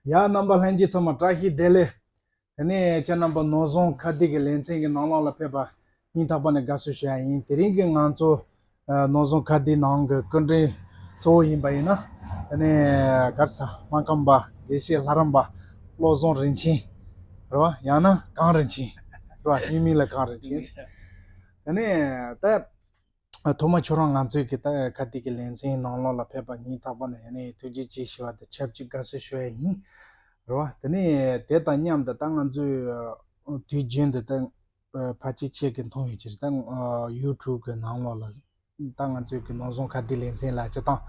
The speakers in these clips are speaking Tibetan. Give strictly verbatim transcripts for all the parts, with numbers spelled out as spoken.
ཡ། རྣམ་པ་ལྷན་རྒྱས་ཚང་མ་བཀྲ་ཤིས་བདེ་ལེགས། དེ་ནས་ཁྱེད་རྣམ་པ་ནོར་བཟང་ཁ་བརྡའི་གི་ལེ་ཚན་གྱི་ནང་ལོགས་ལ་ཕེབས་པ་སྙིང་ཐག་པ་ནས་དགའ་བསུ་ཞུ་ཡ་ཡིན། དེ་རིང་གི་ང་ཚོ་ཨ་ནོར་བཟང་ཁ་བརྡའི་ནང་གི་སྐུ་མགྲོན་གཙོ་བོ་ཡིན་པ་ཡིན་ན། དེ་ནས་ག་རེ་ཟ། སྨར་ཁམས་པ་དགེ་བཤེས་ལྷ་རམས་པ་བློ་བཟང་རིན་ཆེན་རེད་བ། ཡང་ན་གངས་རིན་ཆེན་རེད་བ། ཡིན་མིན་ལ་གངས་རིན་ཆེན། དེ་ནས་ད་ཐོག་མ་ཁྱོད་རང་ང་ཚོའི་གི་ད་ཁ་བརྡའི་གི་ལེ་ཚན་ནང་ལོགས་ལ་ཕེབས་པ་སྙིང་ཐག་པ་ནས་ཡ་ནས་ཐུགས་རྗེ་ཆེ་ཞུ་བ་དང་ཆབས་ཅིག་དགའ་བསུ་ཞུ་ཡ་ཡིན་རེད་བ། དེ་ནས་དེ་དང་མཉམ་དུ་ད་ང་ཚོའི་དུས་རྒྱུན་དུ་ད་ཕལ་ཆེར་ཁྱེད་ཀྱིས་མཐོང་ཡོད་ཀྱི་རེད། ད་ཡུ་ཊུབ་གི་ནང་ལོགས་ལ་ད་ང་ཚོའི་གི་ནོར་བཟང་ཁ་བརྡའི་ལེ་ཚན་ལ་སྤྱི་བཏང་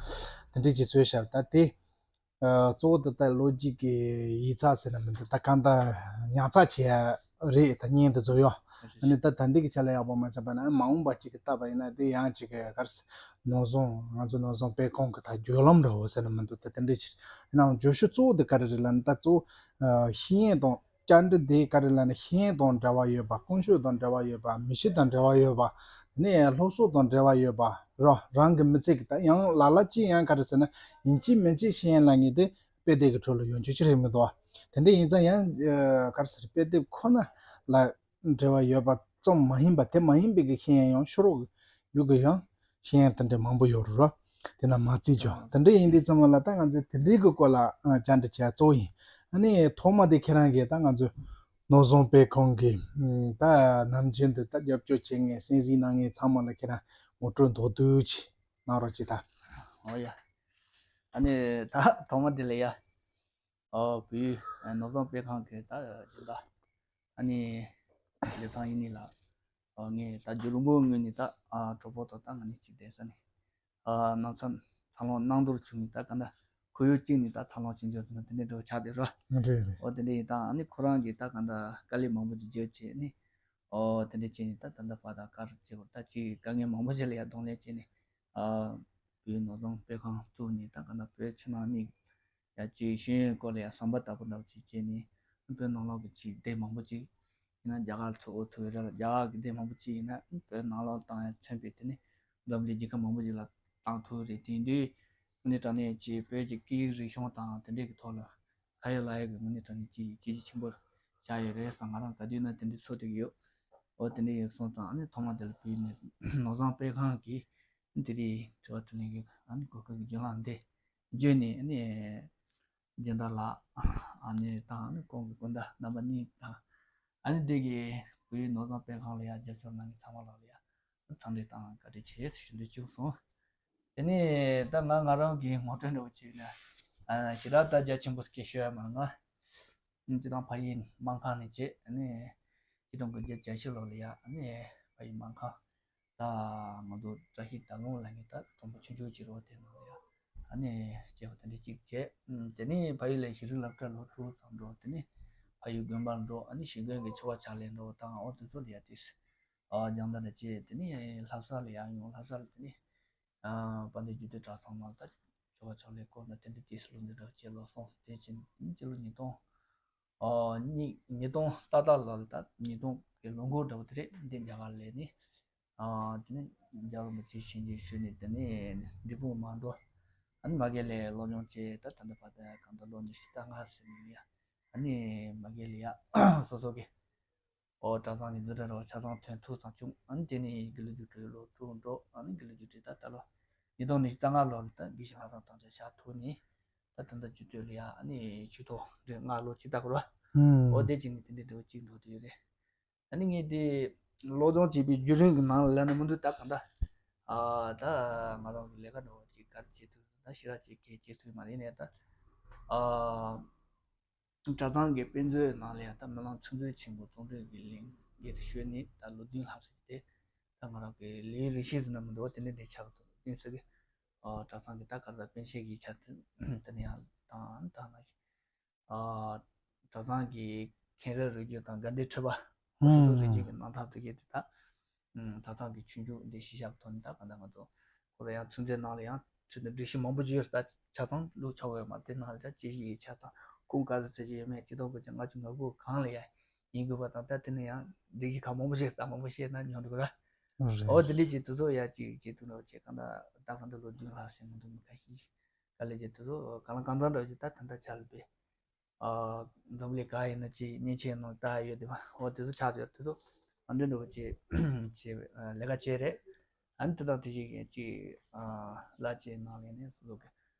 དེ་འདྲས་ཀྱི་བཟོས་བཞག་ད་དེ། ཨ་གཙོ་བོ་དེ་ལྟར་ལོ་རྒྱུས་ཀྱི་ཡིག་ཚགས་ཟེར་ན་མི་འདུག་ད་གང་ལྟར་ཉར་ཚགས་བྱས་རེད། ད་བརྙན་དེ་བཟོ་ཡོད། ཨ་ནི་ད་ད་འདི་གི་ཆ་ལ་ཡག་པོ་མ་ཆགས་པ་ན་མ་འོངས་པ་ཅིག་གི་ལྟ་བ་ཡིན་ན་དེ་ཡང་ཅིག་གི་ག་རེ་ཟེར། ནོར་བཟང་ང་ཚོ་ནོར་བཟང་དཔེ་ཁང་གི་ད་བརྒྱུད་ལམ་འདྲ་བོ་ཟེར་ན་མི་འདུག་ད་དེ་འདྲ་ཅིག་ཡིན་ནའང་བརྗོད་གཞི་གཙོ་བོ་དེ་ག་རེ་རེད་ལབ་ན་ད་གཙོ་བོ་ཨ་ཤེས་ཡོན་དང་། བཅར་འདྲི་དེ་ག་རེ་ལབ་ན་ཤེས་ཡོན་དང་འབྲེལ་བ་ཡོད་པ། ཀུན་སྤྱོད་དང་འབྲེལ་བ་ཡོད་པ། མི་གཤིས་དང་འབྲེལ་བ་ཡོད་པ། ནས་སློབ་གསོ་དང་འབྲེལ་བ་ཡོད་པ། ར་རང་གི་མི་ཚེ་གི་ད་ཡང་ལ་ལ་ཅི་ཡང་ག་རེ་ཟེར་ན་ཡིན་གཅིག་མིན་གཅིག་ཤེས་ཡོན་ལབ་མཁན་དེ་དཔེ་དེབ་ཀྱི་ཁྲོད་ལ་ཡོང་རྒྱུ་ཅི་རེད་མི་འདུག་བ། དེ་འདྲ་ཡིན་ཙང་ཡང་ག་རེ་ཟེར་དཔེ་དེབ་ཁོ་ན་ལ་འབྲེལ་བ་ཡོད་པ་ཙམ་མ་ཡིན་པ་དེ་མ་ཡིན་པའི་གི་ཤེས་ཡོན་ཡང་ཤོར་ཡོད་གི་ཡང་། ཤེས་ཡོན་དེ་འདྲ་མང་པོ་ཡོད་རེད་ར། དེ་ན་མ་བརྩིས་ཀྱང་དེ་འདྲ་ཡིན་དུས་ཙམ་པ་ལ་ད་ང་ཚོས་དེ་འདྲའི་གི་སྐོར་ལ་ཨ་བཅར་འདྲི་བྱས་གཙོ་བོ་ཡིན། ཨ་ནི་ཐོག་མ་དེ་ཁྱེད་རང་གིས་ད་ང་ཚོའི་ནོར་བཟང་དཔེ་ཁང་གི་ཨ་ད་ནམ་རྒྱུན་དུ་ད་རྒྱབ་སྐྱོར་བྱེད་མཁན་གསན་གཟིགས་གནང་མཁན་ཚང་མ་ལ་ཁྱེད་རང་ངོ་སྤྲོད་མདོར་བསྡུས་ཅིག་གནང་རོགས་གྱིས་ད། ཨོ་ཡ། ཨ་ནི་ད་ཐོག་མ་དེ་ལ་ཡ། ཨོ་བོད་ནོར་བཟང་དཔེ་ཁང་གི་ད་སྦྱིན་བདག་ཨ་ནི་ལི་ཐང་ཡིན་ནི་ལགས། ཨ་ངས་ད་རྒྱུན་རིང་པོའི་སྔོན་ནས་ད་ཨ་གྲོགས་པོ་དང་ད་ང་གཉིས་གཅིག་བསྡད་ས་ནས་ཨ་ནང་ཚན་འཚར་ལོངས་གནང་འདོད་བྱུང་ནས་ད་ག་འདྲ་ཁོར་ཡུག་གཅིག་ནས་ད་འཚར་ལོངས་བྱེད་འཇོག་ཐུབ་ན་དེ་འདྲའི་འདྲ་བོ་ཆགས་བསྡད་རོགས། འདྲ་རེད། ཨོ་དེ་འདྲ་ཡིན་ད་ཨ་ནི་ཁོ་རང་གིས་ད་ག་འདྲ་དཀའ་ལས་མང་པོ་ཅིག་བརྒྱབ་བྱས་ནས་ཨོ་དེ་འདྲ་བྱས་ནས་ད་ད་ལྟ་བར་ད་ག་རེ་བྱེད་དགོས་ད་ཅིག་དཀའ་ངལ་མང་པོ་ཞིག་ལ་ཡ་གདོང་ལེན་བྱས་ནས་ཨ་བོད་ནོར་བཟང་དཔེ་ཁང་བཙུགས་ནས་ད་ག་འདྲ་བོད་ཕྱི་ནང་གཉིས། ཡ་གཅིག་ཤེས་ཡོན་སྐོར་ལ་ཡ་བསམ་པ་ལྟ་བུ་འདྲ་བོ་ཅིག་བྱས་ནས་བོད་ནང་ལོགས་ཀྱི་ཅིག་སྡེ་མང་པོ་ཅིག་ཡིན་ན་རྒྱ་གར་ཚོ་ཨོ་ཐུ་ར་རྒྱ་གར་གྱི་སྡེ་མང་པོ་ཅིག་ཡིན་ན་བོད་ནང་ལོགས་དང་ཡང་མཚོན་པའི་དེ་ནི་འཛམ་གླིང་རྒྱལ་ཁབ་མང་པོ་ཅིག་ལ་བཏང་ཐུབ་རེད། དེ་ཡིན་དུས་དངོས་གནས་དྲང་གནས་ཀྱི་བོད་ཀྱི་སྐད་ཡིག་རིག་གཞུང་དང་དེ་འདྲས་ཀྱི་ཐོག་ལ་ཁ་ཡོད་ལག་ཡོད་ཀྱི་དངོས་གནས་དྲང་གནས་ཀྱི་བྱས་རྗེས་ཆེན་པོ་བཞག་ཡོད་རེད་བསམ། ང་རང་ག་དུས་ན་དེ་འདྲས་ཚོར་བསྡད་ཀྱི་ཡོད། ཨོ་དེ་འདྲས་ཡིན་སོང་ཙང་ཨ་ནི་ཐོག་མ་དེ་ལ་བོད་ནས་ནོར་བཟང་དཔེ་ཁང་གིས་དེ་རིང་དྲི་བ་དྲིས་ལན་གྱི་ཨ་ནི་གོ་སྐབས་ཀྱི་བརྒྱུད་ལམ་འདི། བརྒྱུད་ནས་ཨ་ནི་སྦྱིན་བདག་ལགས་ཨ་ནི་དང་ཨ་ནི་ཁོང་གི་སྐུ་ཟླ་རྣམ་པ་གཉིས་དང་ཨ་ནི་འདི་གི་བོད་ནོར་བཟང་དཔེ་ཁང་ལ་ཡང་རྒྱབ་སྐྱོར་གནང་མཁན་ཚང་མ་ལ་ཡང་འཚམས་འདྲི་དང་བཀའ་དྲིན་ཆེ་ཞུ་འདོད་བྱུང་སོང་། དེ་ནས་ད་ང་ང་རང་གི་ངོ་སྤྲོད་འདྲ་བོ་བྱས་ན་ཞེ་དྲག་ད་རྒྱ་ཆེན་པོ་སྐད་ཤོད་ཡ་མ་རེད། ང་སྤྱི་བཏང་ཕ་ཡུལ་སྨར་ཁམས་ནས་བྱས་ཨ་ནི་ཆིག་སྟོང་དགུ་བརྒྱ་གྱ་བཞི་ལོ་ལ་ཡ་ཨ་ནི་ཕ་ཡུལ་སྨར་ཁམས། ད་ང་ཚོ་བཀྲ་ཤིས་དར་ལུང་ལ་ངས་ད་གྲོང་པ་ཆུང་ཆུང་ཅིག་རོགས་དེ་ནང་ལ་ཡ་ཨ་ནི་སྐྱེས་པ་དེ་འདྲ་གཅིག་བྱས། དེ་ནས་ཕ་ཡུལ་ལ་གཞི་རིམ་སློབ་གྲྭ་ལོ་དྲུག་ཙམ་འགྲོ། དེ་ནས་ཕ་ཡུལ་དགོན་པར་འགྲོ། ཨ་ནི་གཞིས་དགོན་གྱི་ཆོ་ག་ཕྱག་ལེན་འགྲོ་དང་ཨོ་དེ་ཚོ་ལ་ཡ་དུས་སུ་ཨ་སྦྱང་བརྡར་ལ་བྱས། དེ་ནས་ལྷ་ས་ལ་ཡ་ཡོང་། ལྷ་ས་ལ་དེ་ནས་ཨ་དཔལ་ལྡན་རྒྱུད་སྟོད་གྲྭ་ཚང་ནང་ད་ཆོ་ག་ཕྱག་ལེན་སྐོར་ན་དེ་འདྲ་དུས་སུ་ལོ་འདི་འདྲ་བྱས་ལོ་སོང་ཟེར་དེ་བྱས་ནས་སྤྱི་ལོ་ཉིས་སྟོང་ཨ་ཉིས་ཉིས་སྟོང་ཏག་ཏག་ལ་ད་ཉིས་སྟོང་གི་ལོ་འགོ་འདྲ་བོ་དེ་རེད། འདི་རྒྱ་གར་སླེབས་ནས་ཨ་དེ་ནས་རྒྱལ་བ་རིན་པོ་ཆེ་ཞལ་མཇལ་ཞུས་ནས་དེ་ནས་འབྲས་སྤུངས་མར་འགྲོ། ཨ་ནི་མ་གི་ལ་སློབ་སྦྱོང་བྱས། ད་ད་ལྟ་བར་དུ་གང་ལྟར་ལོ་ཉི་ཤུ་རྩ་ལྔ་ཟིན་ནས་ཡ་ཨ་ནི་མ་གི་ལ་ཡ་སོ་སོ་གི་ཨོ་གྲྭ་ཚང་གི་འཛིན་གྲྭ་ར་བ་ཆ་ཚང་ཐོན་ཐུབ་ཙམ་བྱུང་། ཨ་ནི་དེ་ནས་དགེ་ལུགས་རྒྱུགས་སྤྲོད་ལོ་དྲུག་འགྲོ། ཨ་ནི་དགེ་ལུགས་རྒྱུགས་སྤྲོད་ད་ད་ལོ་ཉིས་སྟོང་ཉི་ཤུ་རྩ་ལྔ་ལོ་ལ་ད་དགེ་བཤེས་ལྷ་རམས་དམ་བཅའ་བཞག་ཐུབ་ནས་ད་ད་ལྟ་རྒྱུད་སྟོད་ལ་ཡ་ཨ་ནི་ཆོས་ཐོག་འདྲ་ལྔ་ལོ་གཅིག་ལྟ་སྐོར་བ། ཨོ་དེ་གཅིག་ནས་དེ་འདྲའི་འདྲ་བོ་གཅིག་འགྲོ་དུ་ཡོད་རེད། ཨ་ནི་ངས་དེ་སློབ་སྦྱོང་བྱས་པའི་བརྒྱུད་རིམ་གྱི་ནང་ལ་ལབ་ན་མི་འདུག་ད་གང་ལྟར་ཨ་ད་ང་རང་གི་ལས་ཀ་འདྲ་བོ་ཅིག་ག་རེ་བྱེད་ཐུབ་ད་ཞེ་དྲག་ཅིག་གལ་ཆེ་ཐུབ་མ་རེད་ནས་ད་ཨ། གྲྭ་ཚང་གི་དཔེ་མཛོད་ནང་ལ་ཡང་ད་སྨོན་ལམ་ཆུ་མཛོད་ཆེན་པོ་རྫོང་སྒྲོལ་གྱི་གླིང་གི་ཤོད་ནས་ད་ལོ་བདུན་ལྷག་ཙམ་དེ་ད་ང་རང་གི་ལས་རིགས་ཤེས་ཟིན་ན་མི་འདུག་དེ་འདྲ་འདྲ་ཆགས་འདུག་བདུན་ཟེར་གི་ཨ་གྲྭ་ཚང་གི་ད་ག་རེ་ད་པཎ་ཆེན་གྱི་ཆ་དེ་ནས་ཡང་དང་ད་ན་ཨ་གྲྭ་ཚང་གི་མཁན་རབས་རིགས་རྒྱུད་དང་དགའ་ལྡན་ཁྲི་པ་ཨ་དེ་ཚོ་རིགས་རྒྱུད་ཀྱི་རྣམ་ཐར་དེ་གའི་དེ་ད། ཨུམ། གྲྭ་ཚང་གི་ཆོས་རྒྱུགས་འདི་གཞི་བཞག་ཐོག་ནས་ད་ག་འདྲ་ང་ཚོ་ཁོ་རང་ཡང་ཆུ་མཛོད་ནང་ལ་ཡང་ཆུ་མཛོད་སྒྲིག་གཞི་མང་པོ་ཅིག་ཡོད་རེད། ད་ཆ་ཚང་བླུགས་ཆོག་གི་ཡོད་མ་རེད། དེ་ནང་ལ་ད་དཔྱད་གཞི་ཡིག་ཆ་དང་ཁུངས་ག་ཚོད་ཚོད་ཅིག་ཡོད་མེད་ཆིག་སྟོང་དགུ་བརྒྱ་ལྔ་བཅུ་ང་དགུ་གང་ལ་ཡང་ཡིན་དགོས་པ་དང་། ད་དེ་ནས་ཡང་སྒྲིག་གཞི་ཁག་མང་པོ་ཞིག་ད་མང་པོ་བཤད་ན་ཉོན་འགྲོ་གི་ར། རེད། འོ་དེ་འདྲས་ཅིག་དེ་ཚོ་ཡ་ཅིག་བྱེད་ཐུབ་འགྲོ་བྱེད་གང་ལྟར་ད་གང་ལྟར་ལོ་བདུན་ལྷག་ཞིག་ང་ཚོ་མི་ཁ་ཤས་ཤིག་ག་ལེ་བྱེད་དེ་ཚོ་གང་ལ་གང་འཚམ་འདྲ་བོ་ཅིག་ད་ད་ལྟ་ཆ་ལ་པས། འཛམ་གླིང་ག་ཡིན་ན་ཅིག་མཉེན་ཆས་ནང་ལྟ་ཡོད་དེ་བ། འོ་དེ་ཚོ་ཆགས་ཡོད། དེ་ཚོ་ཨ་འདྲ་འདྲ་བོ་ཅིག་ཅིག་ལས་ཀ་བྱས་རེད། ཨ་ནི་དེ་དང་དེ་བཞིན་ཅིག་གླ་ཆའི་ནང་ལས་ནས་སོ་སོ་གི་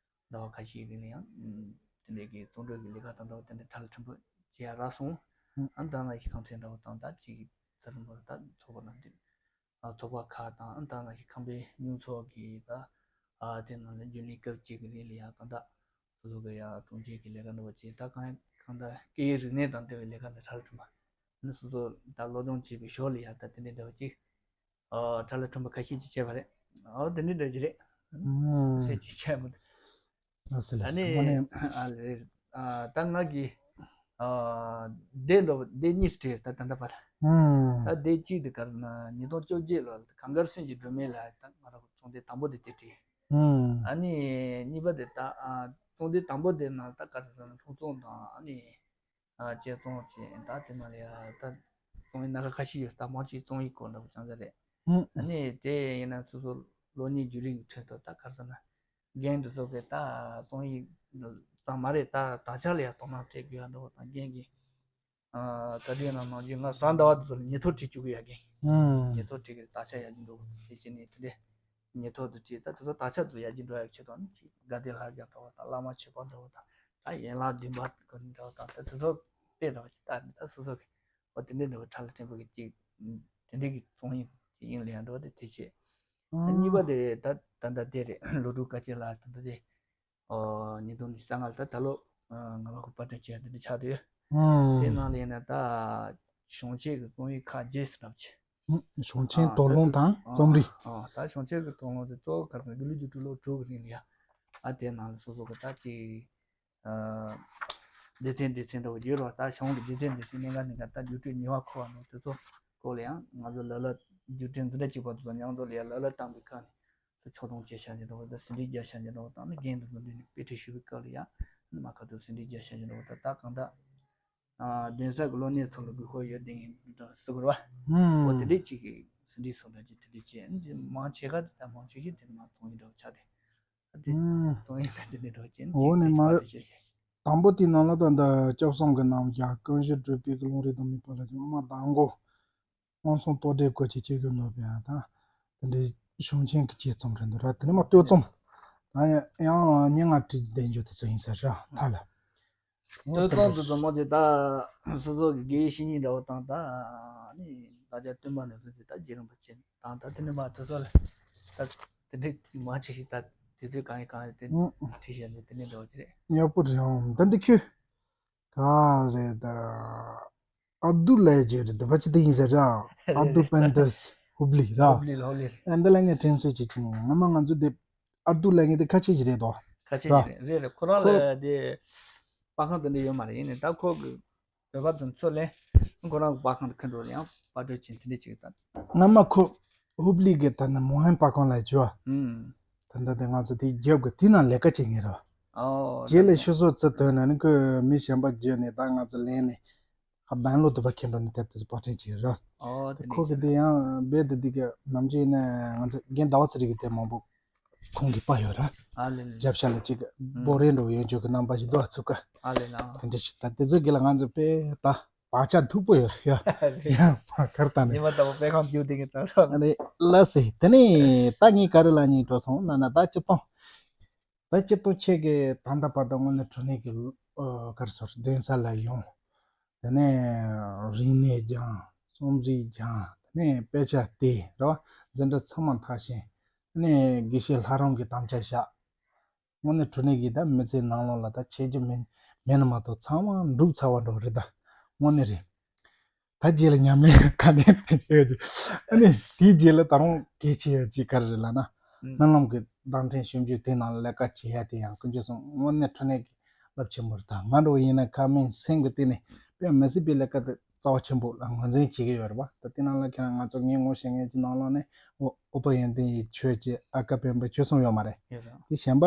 ཟླ་བ་ཁ་ཤས་རིང་ལ་ཡང་དེ་འདྲའི་གི་བཙོང་སྒྲུབ་ཀྱི་ལས་ཀ་དང་འདྲ་བོ་དེ་འདྲ་ཁྲ་ལ་ཁྲིམས་པོ་བྱེད་ཡ་རག་སོང་། ཨ་ནི་ད་ནང་བཞིན་ཁང་ཚན་འདྲ་བོ་དང་ད་ཅིག་ཚུལ་ཁྲིམས་པོ་ད་ཚོགས་པ་ནང་དེ། ཚོགས་པ་ཁག་དང་ཨ་ནི་ད་ནང་བཞིན་ཁམས་པའི་སྨྱུག་ཚོགས་ཀྱི་ད་དེ་ནང་ལ་རྒྱུན་ལས་སྐབས་གཅིག་གི་རིང་ལ་ཡང་གང་ལྟར་སོ་སོ་གི་ཡང་དྲུང་ཆེ་གི་ལས་ཀ་འདྲ་བོ་བྱས། ད་གང་གང་ལྟར་སྐད་ཡིག་རིག་གནས་དང་འབྲེལ་བའི་ལས་ཀ་འདི་ཁྲ་ལ་ཁྲིམས་པ་ནི་སོ་སོ་ད་སློབ་སྦྱོང་བྱས་པའི་ཞོར་ལ་ཡང་ད་དེ་འདྲའི་འདྲ་བོ་ཅིག་ཁྲ་ལ་ཁྲིམས་པ་ཁ་ཤས་ཅིག་བྱས་པ་རེད། འོ་དེ་འདྲའི་འདྲ་ཅིག་རེད། ཨུམ། ཟེར་ཅིག་བྱས་མོད། ཨ་ཟེར་ལ་ཨ་ནི་ཟེར་མོ་ནི། ཨ་ལེ། ཨ་ད་ང་གི་ཨ་སྡེ་འདྲ་བོ་སྡེ་གཉིས་སུ་བྲལ། ད་ད་ལྟ་བར། ཨུམ། ད་སྡེ་གཅིག་དེ་ག་རེ་ཟེར་ན་ཉིས་སྟོང་བཅོ་བརྒྱད་ལོ་ལ་གངས་དཀར་སེམས་ཀྱི་སྒྲོན་མེ་ལ་ད་ང་རང་ཚོགས་སྡེ་དང་པོ་དེ་དེ་བྲིས། ཨུམ། ཨ་ནི་གཉིས་པ་དེ་ད་ཨ་ཚོགས་སྡེ་དང་པོ་དེ་ནང་ད་ག་རེ་ཟེར་ན་སློབ་ཚོགས་དང་ཨ་ནི་ཨ་དཔྱད་རྩོམ་བྱས། ད་དེ་ནང་ལ་ཡ་ད་རྩོམ་ཡིག་སྣ་ཁ་ཁ་ཤས་ཡོད། ད་མང་ཆེ་རྩོམ་ཡིག་སྐོར་འདྲ་བོ་ཅང་ཙམ་རེད། ཨུམ། ཨ་ནི་དེ་ཡིན་ན་སོ་སོ་ལོ་གཉིས་རྒྱུན་རིང་གི་ཁྲོད་དུ་ད་ག་རེ་ཟེར་ན། རྒན་དེ་ཚོ་གི་ད་རྩོམ་ཡིག་ཙམ་མ་རེད། ད་དག་ཆ་ལ་ཡང་དོ་སྣང་སྤྲད་དགོས་ཡ་འདྲ་བོ་དང་། རྒན་གྱིས་ཨ་བཀའ་དྲིན་གནང་ནང་བཞིན་ང་གཟའ་ཟླ་བ་དེ་ཚོ་ལ་ཉིན་ཐོ་བྲིས་བཅུག་གི་ཡ། རྒན་ཨུམ། ཉིན་ཐོ་བྲིས་གི་དག་ཆ་ཡར་རྒྱས་འགྲོ་བོ་དེ་བྱས་ནས་དེ་འདྲས་ཉིན་ཐོ་དེ་བྲིས། ད་དེ་ཚོ་དག་ཆ་དེ་ཚོ་ཡར་རྒྱས་འགྲོ་ཡ་ཆེད་དུ་ནི་ཅིག་དགའ་ལྡན་ལྷ་རྒྱལ་འདྲ་བོ་དང་། བླ་མ་མཆོད་པ་འདྲ་བོ་དང་། ད་ཡན་ལག་བདུན་པ་གི་འདྲ་བོ་དང་། ད་དེ་ཚོ་དཔེ་འདྲ་བོ་ཅིག་ད་ད་སོ་སོ་གི་འོ་དེ་འདྲས་འདྲ་བོ་ཁྲ་ལ་ཁྲིམས་པ་གི་ཅིག་དེ་འདྲས་གི་རྩོམ་ཡིག་ཅིག་ཡིན་ལ་ཡ་འདྲ་བོ་དེ་དེ་བྱས། ཨ་གཉིས་པ་དེ་ད་ད་ལྟ་དེ་རེད། ལོ་དྲུག་དཀའ་སྤྱད་ལ་ད་ལྟ་དེ་ཨོ་ཉིས་སྟོང་ཉི་ཤུ་རྩ་ལྔ་ལ་ད་ད་ལོ་ང་ལ་ཁོ་པར་སྐྲུན་བྱས་དེ་འདྲ་ཆགས་འདུག་ཨང་། དེ་ནང་ལ་ཡིན་ན་ད་གཞུང་ཆེན་གྱི་རྩོམ་ཡིག་ཁག་བརྒྱད་ཙམ་བྱས། ཨང་། གཞུང་ཆེན་ཨ་དོགས་སློང་དང་ཨ་རྩོམ་རིག་ཨ་ད་གཞུང་ཆེན་གྱི་དོགས་སློང་དེ་གཙོ་བོ་ག་རེ་ཟེར་ན་དགེ་ལུགས་ཀྱི་སྤྲུལ་ལོ་དྲུག་གི་རིང་ལ་ཡ། ཨ་དེ་ནང་ལ་སོ་སོ་གི་ད་ཅིག་ཨ་སྡེ་ཚན་སྡེ་ཚན་འདྲ་བོ་བརྗོད་རོགས། ད་གཞུང་གི་སྡེ་ཚན་སྡེ་ཚན་གནད་འགག་གནད་འགག་ད་བརྒྱུད་སྤྲོད་ཉེས་པ་འཁུར་བ་ནང་དེ་ཚོ་སྐོར་ལ་ཡང་ང་ཚོ་ལབ་ལ་བརྒྱུད་སྤྲོད་འཛིན་གྲྭ་གཅིག་པ་དེ་ཚོ་མཉམ་དུ་ལ་ཡ་ལབ་ལ་བཏང་པའི་སྐབས་ནས་ཕྱོགས་སྡོམ་བྱས་བཞག་ཉེན་འདྲ་བོ་དང་། ཟིན་བྲིས་རྒྱག་བཞག་ཉེན་འདྲ་བོ་དང་། ཨ་ནི་རྒན་དེ་ཚོ་འདི་ནས་དཔེ་ཁྲིད་ཞུ་བའི་སྐབས་ལ་ཡ་ཨ་ནི་མ་ཁ་ཐུག་ཟིན་བྲིས་རྒྱག་བཞག་ཉེན་འདྲ་བོ་དང་། ད་གང་ལྟར་ཨ་གདན་ས་གི་སློབ་གཉེར་ཚོ་ལ་དགོས་མཁོ་ཡོད་དེ་ཡིན་འདྲ་ཟེར་དགོས་རེད་བ། ཨང་། འོ་དེ་འདྲས་ཅིག་གི་ཟིན་བྲིས་སོགས་འདྲ་ཅིག་དེ་འདྲས་བྱས། ཨ་ནི་མང་ཆེ་ག་དེ་ད་མང་ཆེ་ཤོས་དེ་མ་ཚོང་ཡིན་འདྲ་བོ་ཆགས་ཏེ། ཨ་དེ་ཨང་། ཚོང་ཡིན་ད་དེ་འདྲས་འདྲ་བོ་བྱས་ནས་འོ་ཅིག་ནས་དེ་མ་ཅིག་རེད། པར་དེ་བྱས་བྱས། དང་པོ་དེའི་ནང་ལ་ད་ལྟ་སྐྱབས་གསུམ་གྱི་རྣམ་གཞག། ཀུན་གཞི་སྒྲུབ་པའི་ཀློང་རིག་དང་མོས་པ་ལ་སྦྱངས། དབུ་མ་དང་པོ། དབང་གསུམ་རྟོག་བྲལ་སྐོར་གྱི་སྤྱོད་བརྒྱུད་ནོར་བུའམ་ད་དེ་འདྲའི་གཞུང་ཆེན་གྱི་དཔྱད་རྩོམ་རེད་འདུག་ར། དེ་ནས་མ་བསྟོད་རྩོམ། ད་ཡང་སྙན་ངག་བྲིས་བསྡད་རྒྱུ་དེ་ཚོ་ཡིན་ས་ར་ཐ་ལ། བསྟོད་རྩོམ་དེ་ཚོ་མོ་དེ་ད་སོ་སོ་གི་དགེ་བའི་བཤེས་གཉེན་འདྲ་བོ་དང་། ད་ནི་བདག་ཅག་སྟོན་པ་ནས་བཟུང་སྟེ་ད་རྗེ་རིན་པོ་ཆེ་དང་། ད་དེ་ནས་མ་དེ་ཚོ་ལ་ད་དེ་འདྲའི་མང་ཆེ་ཞིག་ད་དེ་ཚོའི་གང་ཡིན་གང་ཡིན་དེ་ཨང་། བྲིས་བཞག་ནས་དེ་ནས་འདྲ་བོ་དེ་རེད། ཡག་པོ་རེད། ཨང་། ད་འདི་ཁྱོད་ག་རེད་ད། ཨ་དུ་ལས་བརྗོད་རེད་འདུག་པ་ཅི་དེ་ཡིན་ཟེར་ར། ཨ་དུ་པན་ཏར་སི་ཧུབ་ལི་ར། ཧུབ་ལི་ལ་ཧུབ་ལི། ཨ་འདི་ལ་ངས་དྲན་གསོ་བྱེད་ཀྱི་ཡིན། སྔ་མ་ང་ཚོ་དེ་ཨ་དུ་ལ་ངས་དེ་ཁ་ཆེ་ཞིག་རེད་དོ། ཁ་ཆེ་ར། ཞིག་རེད། རེད་རེད། ཁོ་རང་ཁོ་ལ་དེ་པར་ཁང་དེ་འདྲ་ཡོད་མ་རེད། ཡིན་ནའི་ད་ཁོ་གི་བོད་པ་དེ་ཚོ་ལས་ཁོ་རང་གི་པར་ཁང་དུ་ཁ་འགྲོ་ལ་ཡང་པར་སྐྲུན་བྱེད་དེ་འདྲ་ཅིག་ད། སྔ་མ་ཁོ་ཧུབ་ལི་གི་ད་ནི་མོ་ཧན་པར་ཁང་ལ་བྱོས། ཨུམ། ད་ལྟ་དེ་ང་ཚོ་དེའི་རྒྱབ་གི་དེ་ནང་ལས་ཀ་བྱེད་མཁན་རེད། ཨོ། རྗེས་ལ་ཤོ་སོ་ཙི་དོན་ན་ནི་ཁོས་མི་གཞན་པ་བརྒྱུད་ནས་ད་ང་ཚོ་ལེན་ནས་ཧ་སྦན་ལོ་དུ་བ་ཁྱིམ་པ་ནས་དེབ་དེ་ཚོ་པར་སྐྲུན་བྱས་རེད། ཨོ། དེ་ཁོ་གི་དེ་ཡང་རྦད་དེ་དེ་གི་ནམ་རྒྱུན་ནས་ང་ཚོ་རྒན་ཟླ་བ་ཚེ་རིང་གི་དེབ་མང་པོ་ཁོང་གིས་པར་ཡོད་ར། ཨ་ལེ་ལེ། རྒྱབ་ཤ་ལ་ཅིག་ཨུམ། སྦོ་རེ་འགྲོ་ཡོད་འཇོག་གི་རྣམ་པ་ཞིག་འདུག་ཨ་ཚུགས་ཀ། ཨ་ལེ་ལེ། དེ་འདྲ་ཞིག་ད་དེ་ཚོ་གི་ལ་ང་ཚོ་དཔེ་ད། བག་ཆགས་མཐུག་པོ་ཡོད་ཡ། ཡ་ཡ་གར་ལྟ་ནས། ཉི་མ་ལྟ་བུ་པད་ཁང་རྒྱུག་དེ་གི་ད་ར། ཨ་ནི་ལ་སེ་དེ་ནས་ད་ངས་ག་རེ་ལ་ཉིན་འགྲོ་སོང་ན་ན་ད་སྤྱི་གཏོང་། ད་སྤྱི་གཏོང་ཆེད་ཀྱི་ད་ལྟ་བར་དུ་དངོས་གནས་དྲང་གནས་ཀྱི་ཨ་ག་རེ་ཟེར་གདན་ས་ལ་ཡོང་། དེ་ནས་རིག་གནས་སྦྱང་། རྩོམ་རིག་སྦྱང་། དེ་ནས་དཔེ་ཆ་བལྟས་ར་བ། འཛིན་གྲྭ་ཚང་མ་མཐར་ཕྱིན། དེ་ནས་དགེ་བཤེས་ལྷ་རམས་ཀྱི་དམ་བཅའ་བཞག་དངོས་གནས་དྲང་གནས་ཀྱི་ད་མི་ཚེའི་ནང་ལོགས་ལ་ད་བྱེད་རྒྱུ་མེད་མེད་ན་མ་གཏོགས་ཚང་མ་འགྲུབ་ཚར་བ་འདྲ་བོ་རེད་ད། དངོས་གནས་རེད། ད་རྗེས་ལ་ཉམས་ལེན་ག་ནས་ཡོད་རྒྱུ། ཨ་ནི་དེའི་རྗེས་ལ་ད་རུང་གལ་ཆེ་ཡ་གཅིག་ག་རེ་རེད་ལབ་ན། ཨུམ། སྨོན་ལམ་གྱི་བདག་འཛིན་ཞིབ་འཇུག་དེ་ནང་ལ་ལས་ཀ་བྱེད་ཡ་དེ་ཡང་ཀུན་སྤྱོད་སོང་དངོས་གནས་དྲང་གནས་ཀྱི་རླབས་ཆེན་པོ་རེད། ད་ང་འདྲ་བོ་ཡིན་ན་ཁ་མིན་སེམས་ཀྱི་སྟེང་ནས་དཔེ་མི་སྲིད་པའི་ལས་ཀ་དེ་རྩ་བ་ཆེན་པོ་ལ་ངོས་འཛིན་བྱེད་ཀྱི་ཡོད་རེད་པ། ད་དེ་ནང་ལ་ཁྱེད་རང་ང་ཚོ་ངས་ངོ་ཤེས་མཁན་གྱི་ནང་ལོགས་ནས་ཨོ་ཨོ་ཏོ་ཡོན་ཏན་ཡི་ཆོས་ཀྱི་ཨ་ཀ་པེན་པ་ཆོས་གསུམ་ཡོད་མ་རེད། ཡོད་རེད། དེ་གཞན་པ་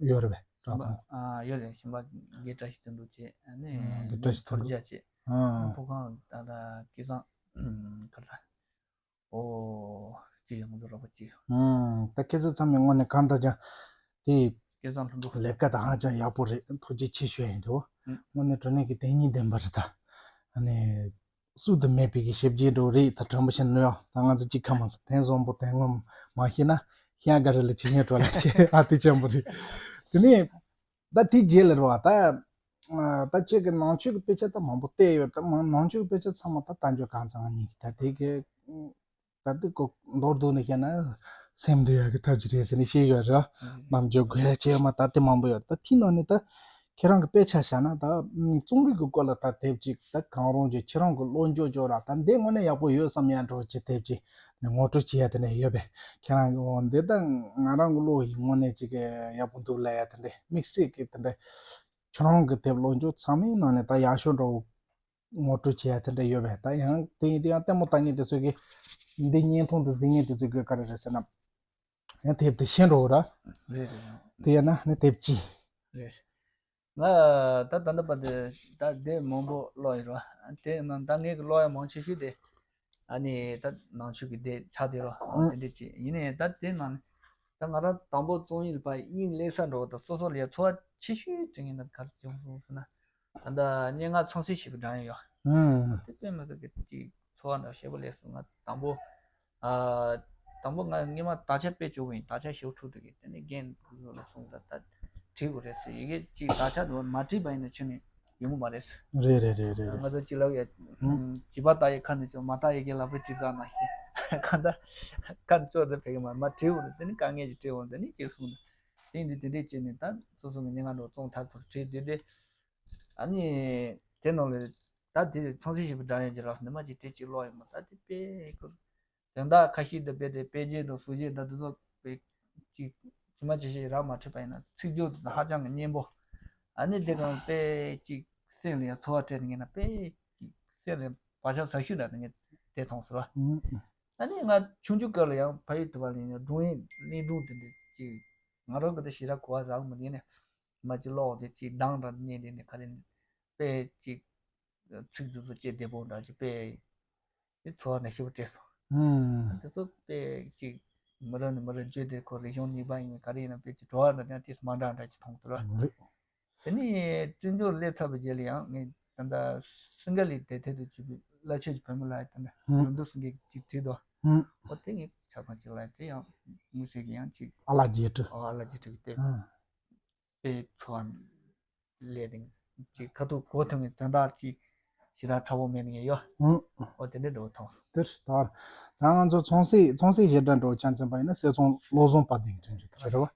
ཡོད་རེད་པས། གྲྭ་ཚང་། ཨ་ཡོད་རེད། གཞན་པ་དགེ་བཀྲ་ཤིས་དོན་གྲུབ་བྱས། ཨ་ནི་ཨ་དགེ་བཀྲ་ཤིས་དོན་གྲུབ། ཐོར་རྒྱ་བྱས། ཨ་ཕོ་ཁང་ད་ལྟ་སྐལ་བཟང་གར་ད་ཨོ་ཅི་ཡང་མི་འདུག་རོགས་པ་ཅི། ཨ་ད་ཁྱེད་ཚོ་ཚང་མས་དངོས་གནས་གང་ལྟར་ཀྱང་དེ། སྐལ་བཟང་ལྷུན་གྲུབ། ལས་ཀ་དང་ཧ་ཅང་ཡག་པོ་རེད། ཐུགས་རྗེ་ཆེ་ཞུ་ཡ་ཡིན་འགྲོ། ཨང་། དངོས་གནས་དྲང་གནས་ཀྱི་དོན་སྙིང་ལྡན་པ་རེད་ད། ཨ་ནི། བསུབ་ཏུ་མེད་པའི་གི་ཞིབ་རྒྱས་འགྲོ་རེད། ད་དྲང་པོ་བཤད་ན་ཡང་ད་ང་ཚོ་གཅིག་ཁ་མ་སོང་དོན་བཟང་པོ་དོན་ངོ་མ་ཤེས་ན་ཤེས་ཡ་ག་རེ་ལ་ཆེ་ཉན་འགྲོ་ལ་ཆེ་ཨ་དེ་ཅན་པོ་རེད། དེ་ནས་ད་དེ་རྗེས་ལ་རེད་བ་ད། ད་ཁྱེད་ཀྱི་ནང་ཆོས་ཀྱི་དཔེ་ཆ་ད་མང་པོ་བལྟས་ཡོད། ད་མང་ནང་ཆོས་ཀྱི་དཔེ་ཆ་ཚང་མ་ད་ལྟ་འཇོག་གང་ཚང་ཡིན་ད་དེ་གི་ད་དེ་ཀོ་མདོར་བསྡུས་ནས་བཤད་ན་སེམས་འདུལ་ཡག་གི་ཐབས་ཅིག་རེད་ཟེར་ནས་བཤད་ཡོད་རེད། རྣམ་འགྱུར་དགོས་ཡ་ཅེས་མ་ད་དེ་མང་པོ་ཡོད། ད་དེའི་ནང་ནས་ད་ཁྱེད་རང་གི་དཔེ་ཆ་བཞག་ན་ད་རྩོམ་རིག་གི་སྐོར་ལ་ད་དེབ་ཅིག་ད་གང་རུང་ཅིག་ཁྱེད་རང་གི་བློ་འཇོག་འཇོག་ར་ད་འདི་དངོས་གནས་ཡག་པོ་ཡོད་བསམ་ཡ་འགྲོ་ཅིག་དེབ་ཅིག་ངོ་སྤྲོད་བྱེད་ཡ་དེ་འདྲ་ཡོད་པས། ཁྱེད་རང་གི་འོ་འདི་ད་ང་རང་གི་བློ་ཡིས་དངོས་གནས་ཅིག་ཡག་པོ་འདུག་ལབ་ཡ་དེ་འདྲ་དམིགས་བསལ་གི་དེ་འདྲ་ཁྱེད་རང་གི་དེབ་བློ་འཇོག་ཚང་མའི་ནང་ནས་ད་ཡག་ཤོས་འགྲོ། ངོ་སྤྲོད་བྱེད་ཡ་དེ་འདྲ་ཡོད་པས། ད་ཡང་དེ་ཡིན་དུས་ཡང་ལྟད་མོ་ལྟ་མཁན་དེ་ཚོས་ཀྱི་འདི་བརྙན་ཐུང་འདི་གཟིགས་མཁན་དེ་ཚོས་ཀྱི་ག་རེ་རེད་ཟེར་ན། ཡང་དེབ་དེ་ཤེས་འགྲོ་གི་ར། རེད་རེད། དེ་ཡིན་ན་ནི་དེབ་ཅི། རེད། ང་ད་ད་ལྟ་བར་དུ་ད་དེབ་མང་པོ་ཀློག་ཡོད་ར། དེ་ནང་ད་ངས་ཀྱི་ཀློག་ཡ་མང་ཆེ་ཤོས་དེ་ཨ་ནི་ད་ནང་ཆོས་ཀྱི་དེ་ཆགས་བསྡད་ར། ཨང་། དེ་འདྲ་ཅིག་ཡིན་ནའི་ད་དེ་ནང་ནས་ད་ང་རང་དང་པོ་རྩོམ་ཡིག་པ་དབྱིངས་སླེབས་ས་འགྲོ་བ་དང་སོ་སོ་ལ་ཡ་ཚོར་བ་ཆེ་ཤོས་དེ་ངས་ན་ག་རེ་བྱུང་སོང་ཟེར་ན། ད་ལྟ་སྙན་ངག་མཚམས་བསྲེ་ཞེས་པའི་སྒྲ་ཡང་ཡོད། ཨང་། དེ་དཔེ་མི་སྲིད་ཀྱི་ཅིག་ཚོར་བ་འདྲ་ཞེ་པོ་སླེབས་སོང་། ང་དང་པོ། ཨ། དང་པོ་ང་སྔོན་མ་དག་ཆ་དཔེ་བཅུག་པ་ཡིན། དག་ཆ་ཞེ་པོ་འཁྲུག་འདུག་གི་དེ་ནས་རྒན་ལ་གསུངས་ད་ད་བྲིས་དགོས་རེད་ཟེར། ཡི་གེ་ཅིག་དག་ཆ་དུ་མ་བྲིས་པ་ཡིན་ན་ཁྱོན་ནས་ཡོང་གི་མ་རེད་ཟེར། རེད་རེད་རེད་རེད། ང་ཚོ་ཅིག་ལབ་ཡ། ཨང་། བྱིས་པ་ལྟ་ཡི་ཁ་ནས་ཅོ་མ་ལྟ་ཡི་གེ་ལ་བུ་བྲིས་ག་ན་ཤེས་ག་ད་ཁ་ནས་ཅོ་དེ་ཕེ་གི་མ་མ་བྲིས་འོང་དེ་ནས་དཀའ་ངལ་ཅིག་འཕྲད་འོང་དེ་ནས་ཅིག་གསུངས་ད་དེ་ཡིན་དུས་དེ་འདྲས་བྱས་ནས་ད་སོ་སོ་གི་སྙན་ངག་འགྲོ་རྩོམ་ཐར་ཐུར་བྲིས་དུས་དེ། ཨ་ནི། དེ་ནང་ལ། ད་དེ་མཚམས་བསྲེ་ཞེས་པའི་སྒྲ་ཡང་ཅིག་རག་སོང་། ནི་མ་ཅིག་དེ་ཅིག་ཀློག་ཡོད་མ་ད་དེ་དཔེ་ཁུར། དོན་དག་ཁ་ཤས་དེ་དཔེ་དེ་དཔེ་རྒྱན་དང་ཟུར་རྒྱན་དང་དེ་ཚོ་དཔེ་ཅིག་ཇི་མ་ཇི་བཞིན་རག་མ་འཕྲོད་པ་ཡིན་ན་ཚིག་སྦྱོར་དེ་ཚོ་ཧ་ཅང་གི་སྙན་པོ། ཨ་ནི་དེ་གང་དཔེ་ཅིག་སེམས་ལ་ཡང་ཚོར་བ་སྤྲད་ནས་ངས་ན་དཔེ་ཅིག་སེམས་ལ་བག་ཆགས་ཟ་ཤུགས་རག་ནས་ངས་དེ་མཐོང་ཟེར་བ། ཨ་ནི་ང་ཆུང་ཆུང་སྐབས་ལ་ཡང་ཕ་ཡུལ་དུ་བ་ལ་ཡང་སྒྲུང་ཡིན་གླིང་སྒྲུང་དེ་འདྲ་ཅིག་ང་རང་གི་དེ་ཞེ་དྲག་གོ་བ་རག་མི་འདུག་ནས། མ་ཅིག་ཀློག་དེ་ཅིག་གདངས་ར་ཉན་དེ་ནས་ག་རེ་ནས་དཔེ་ཅིག་ཚིག་རྩུབ་ཚུབ་ཅིག་བདེ་པོ་འདྲ་ཅིག་དཔེ་དེ་ཚོར་བ་ནས་ཞེ་པོ་སྤྲད་སོང་། ཨང་། དེ་ཚོ་དཔེ་ཅིག་མི་རབས་ནས་མི་རབས་བརྒྱུད་དེ་ཁོ་རིག་གཞུང་གཉིས་པ་ཡིན་ག་རེ་ཡིན་ན་དཔེ་ཅིག་བྲོ་བ་འདྲ་ཀྱང་དེ་མ་འདྲ་འདྲ་ཅིག་མཐོང་ཐུབ་ར། རེད། དེ་ནས་བཙན་བྱོལ་སླེབས་ཚར་བའི་རྗེས་ལ་ཡང་ངས་ད་ལྟ་སིང་ག་ལའི་དེབ་ཐེར་དུ་བྲིས་པའི་བླ་ཆོས་ཀྱི་བུ་མོ་ལ་ཡང་ད་ལྟ་ཨང་། ལོ་འདུག་སེང་གེ་ཅིག་བྲིས་འདུག་ཨང་། ཨོ་དེ་ངས་ཆ་ཚང་ཅིག་ལ་དེ་ཡང་དངོས་གསལ་གྱི་ཡང་ཅིག་ཨ་ལགས་རྗེས་དྲི། ཨོ་ཨ་ལགས་རྗེས་དྲི་གི་དེབ། ཨང་། དཔེ་ཚོར་བ་ལས་དེ་ཅིག་ཁ་ཐུག་གོ་ཐུབ་མཁན་དོན་དག་ཅིག་ཞེ་དྲག་ཕྲ་བོ་མེད་ནས་ཡོད། ཨང་། ཨོ་དེ་འདྲའི་འགྲོ་ཐོངས། དེར་ད་ད་ང་ཚོ་ཚོང་སྲིད་ཚོང་སྲིད་ཞེ་དྲག་འགྲོ་ཆ་འཛིན་པ་ཡིན་ན་སེ་ཚོང་བློ་བཟང་དཔལ་ལྡན་གྱི་དྲན་རྒྱུ་དེ་རེད་བ།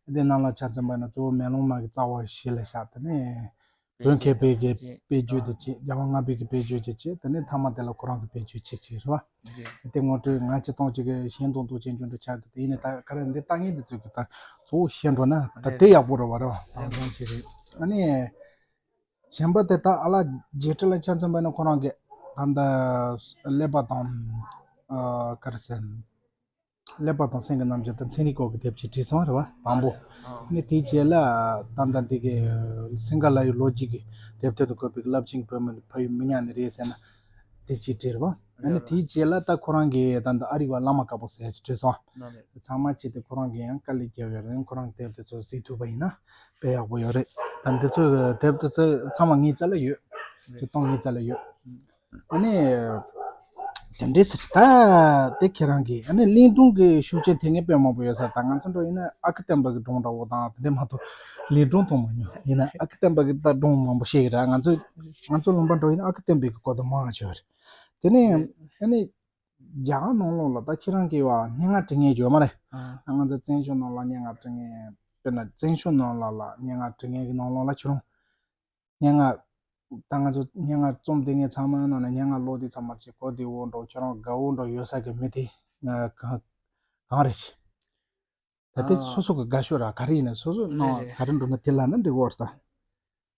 རེད། དེ་ནང་ལ་ཆ་འཛིན་པ་ཡིན་ན་གཙོ་བོ་མེ་ལོང་མ་གི་རྩ་བ་ཞིག་ལ་བཞག་དེ་ནས། བོད་མཁས་པའི་གི་དཔེ་བརྗོད་དེ་བྱས། རྒྱལ་བ་ལྔ་པའི་གི་དཔེ་བརྗོད་ཅིག་བྱས། དེ་ནས་མཐའ་མ་དེ་ལ་ཁོ་རང་གི་དཔེ་བརྗོད་ཅིག་བྱས་རེད་བ། དེ་ངོ་སྤྲོད་ང་སྤྱིར་བཏང་ཅིག་གི་ཤེས་མདོག་མདོག་ཅན་ཅུང་འདྲ་ཆགས་འདུག་དེ་ཡིན་ནའི་ད་ག་རེ་འདི་ལྟ་ངན་འདི་ཚོས་གི་ད་གཙོ་བོ་ཤེས་འགྲོ་ན་ད་དེ་ཡག་པོ་རེད་བ། རེད་བ། དེང་སང་ཅིག་རེད། ཨ་ནི་གཞན་པ་དེ་ད་ཨ་ལགས་རྗེས་དྲི་ལ་ཆ་འཛིན་པ་ཡིན་ན་ཁོ་རང་གི་ད་ལྟ་ཀླད་པ་དང་ཨ་ག་རེ་ཟེར། ཀླད་པ་དང་སེམས་ཀྱི་རྣམ་འགྱུར་དང་ཚན་རིག་སྐོར་གྱི་དེབ་ཅིག་བྲིས་སོང་རེད་བ། དང་པོ། ཨ་ནི་དེའི་རྗེས་ལ་ད་ལྟ་འདི་གི་སིང་ག་ལ་ཡི་ལོ་རྒྱུས་ཀྱི་དེབ་ཐེར་དུ་བཀོད་པའི་རླབས་ཆེན་གྱི་བོད་མི་ནི་ཕ་ཡུལ་མི་ཉག་ནས་རེད་ཟེར་ན་དེ་ཅིག་བྲིས་རེད་བ། ཨ་ནི་དེའི་རྗེས་ལ་ད་ཁོ་རང་གིས་ད་ལྟ་ཨ་རི་བ་བླ་མ་དཀར་པོ་ཟེར་ཡ་ཅིག་བྲིས་སོང་། ཚང་མ་བྱས་ཏེ་ཁོ་རང་གིས་ཡང་དཀའ་ལས་བརྒྱབ་ཡོད་རེད། ཁོ་རང་གི་དེབ་དེ་ཚོ་གཟིགས་ཐུབ་པ་ཡིན་ན་དཔེ་ཡག་པོ་ཡོད་རེད། ད་འདི་ཚོའི་དེབ་དེ་ཚོ་ཚང་མ་ངའི་རྩ་ལ་ཡོད། ཅིག་གཏོང་ངའི་རྩ་ལ་ཡོད། ཨ་ནི། དེ་འདྲའི་ཟེར་ད། དེ་ཁྱེད་རང་གིས་ཨ་ནི་གླིང་སྒྲུང་གི་ཤུགས་རྐྱེན་ཐེབས་མཁན་དཔེ་མང་པོ་ཡོད་ས། ད་ང་ཚོ་འགྲོ་ཡིན་ན་ཨ་ཁུ་སྟོན་པ་གི་སྒྲུང་འདྲ་བོ་དང་དེ་འདྲ་མ་གཏོགས་གླིང་སྒྲུང་མཐོང་མ་མྱོང་། ཡིན་ན་ཨ་ཁུ་སྟོན་པ་གི་ད་སྒྲུང་མང་པོ་ཤེས་ཀྱི་རེད། ང་ཚོ་ང་ཚོ་ལུང་པ་འགྲོ་ཡིན་ན་ཨ་ཁུ་སྟོན་པའི་གི་སྐོར་དུ་མང་ཆེ་བ་རེད། དེ་ནས་ཨ་ནི་རྒྱ་གར་ནང་ལོགས་ལ་ད་ཁྱེད་རང་གིས་བ་སྙན་ངག་འབྲི་མཁན་ཡོད་མ་རེད། ཨ། ད་ང་ཚོ་བཙན་བྱོལ་ནང་ལ་སྙན་ངག་འབྲི་མཁན་དཔེར་ན་བཙན་བྱོལ་ནང་ལ་ལ་སྙན་ངག་འབྲི་མཁན་གི་ནང་ལོགས་ལ་ཁྱེད་རང་སྙན་ངག་ད་ང་ཚོ་སྙན་ངག་རྩོམ་དེ་ངས་ཚང་མ་ནང་ནས་སྙན་ངག་ཀློག་དུས་ཚང་མ་ཅིག་གོ་བདེ་བོ་འདྲ་ཁྱོད་རང་དགའ་བོ་འདྲ་ཡོད་ས་གི་མི་དེ་ང་གང་གང་རེད་ཅི། ད་དེ་ཨ། སོ་སོ་གི་དགའ་ཤོས་ར་ག་རེ་ཡིན་ན་སོ་སོ་རེད་ནང་རེད། ག་རེ་འགྲོ་ན་དེ་ལ་ན་འགྲིག་གོ་ར་ད།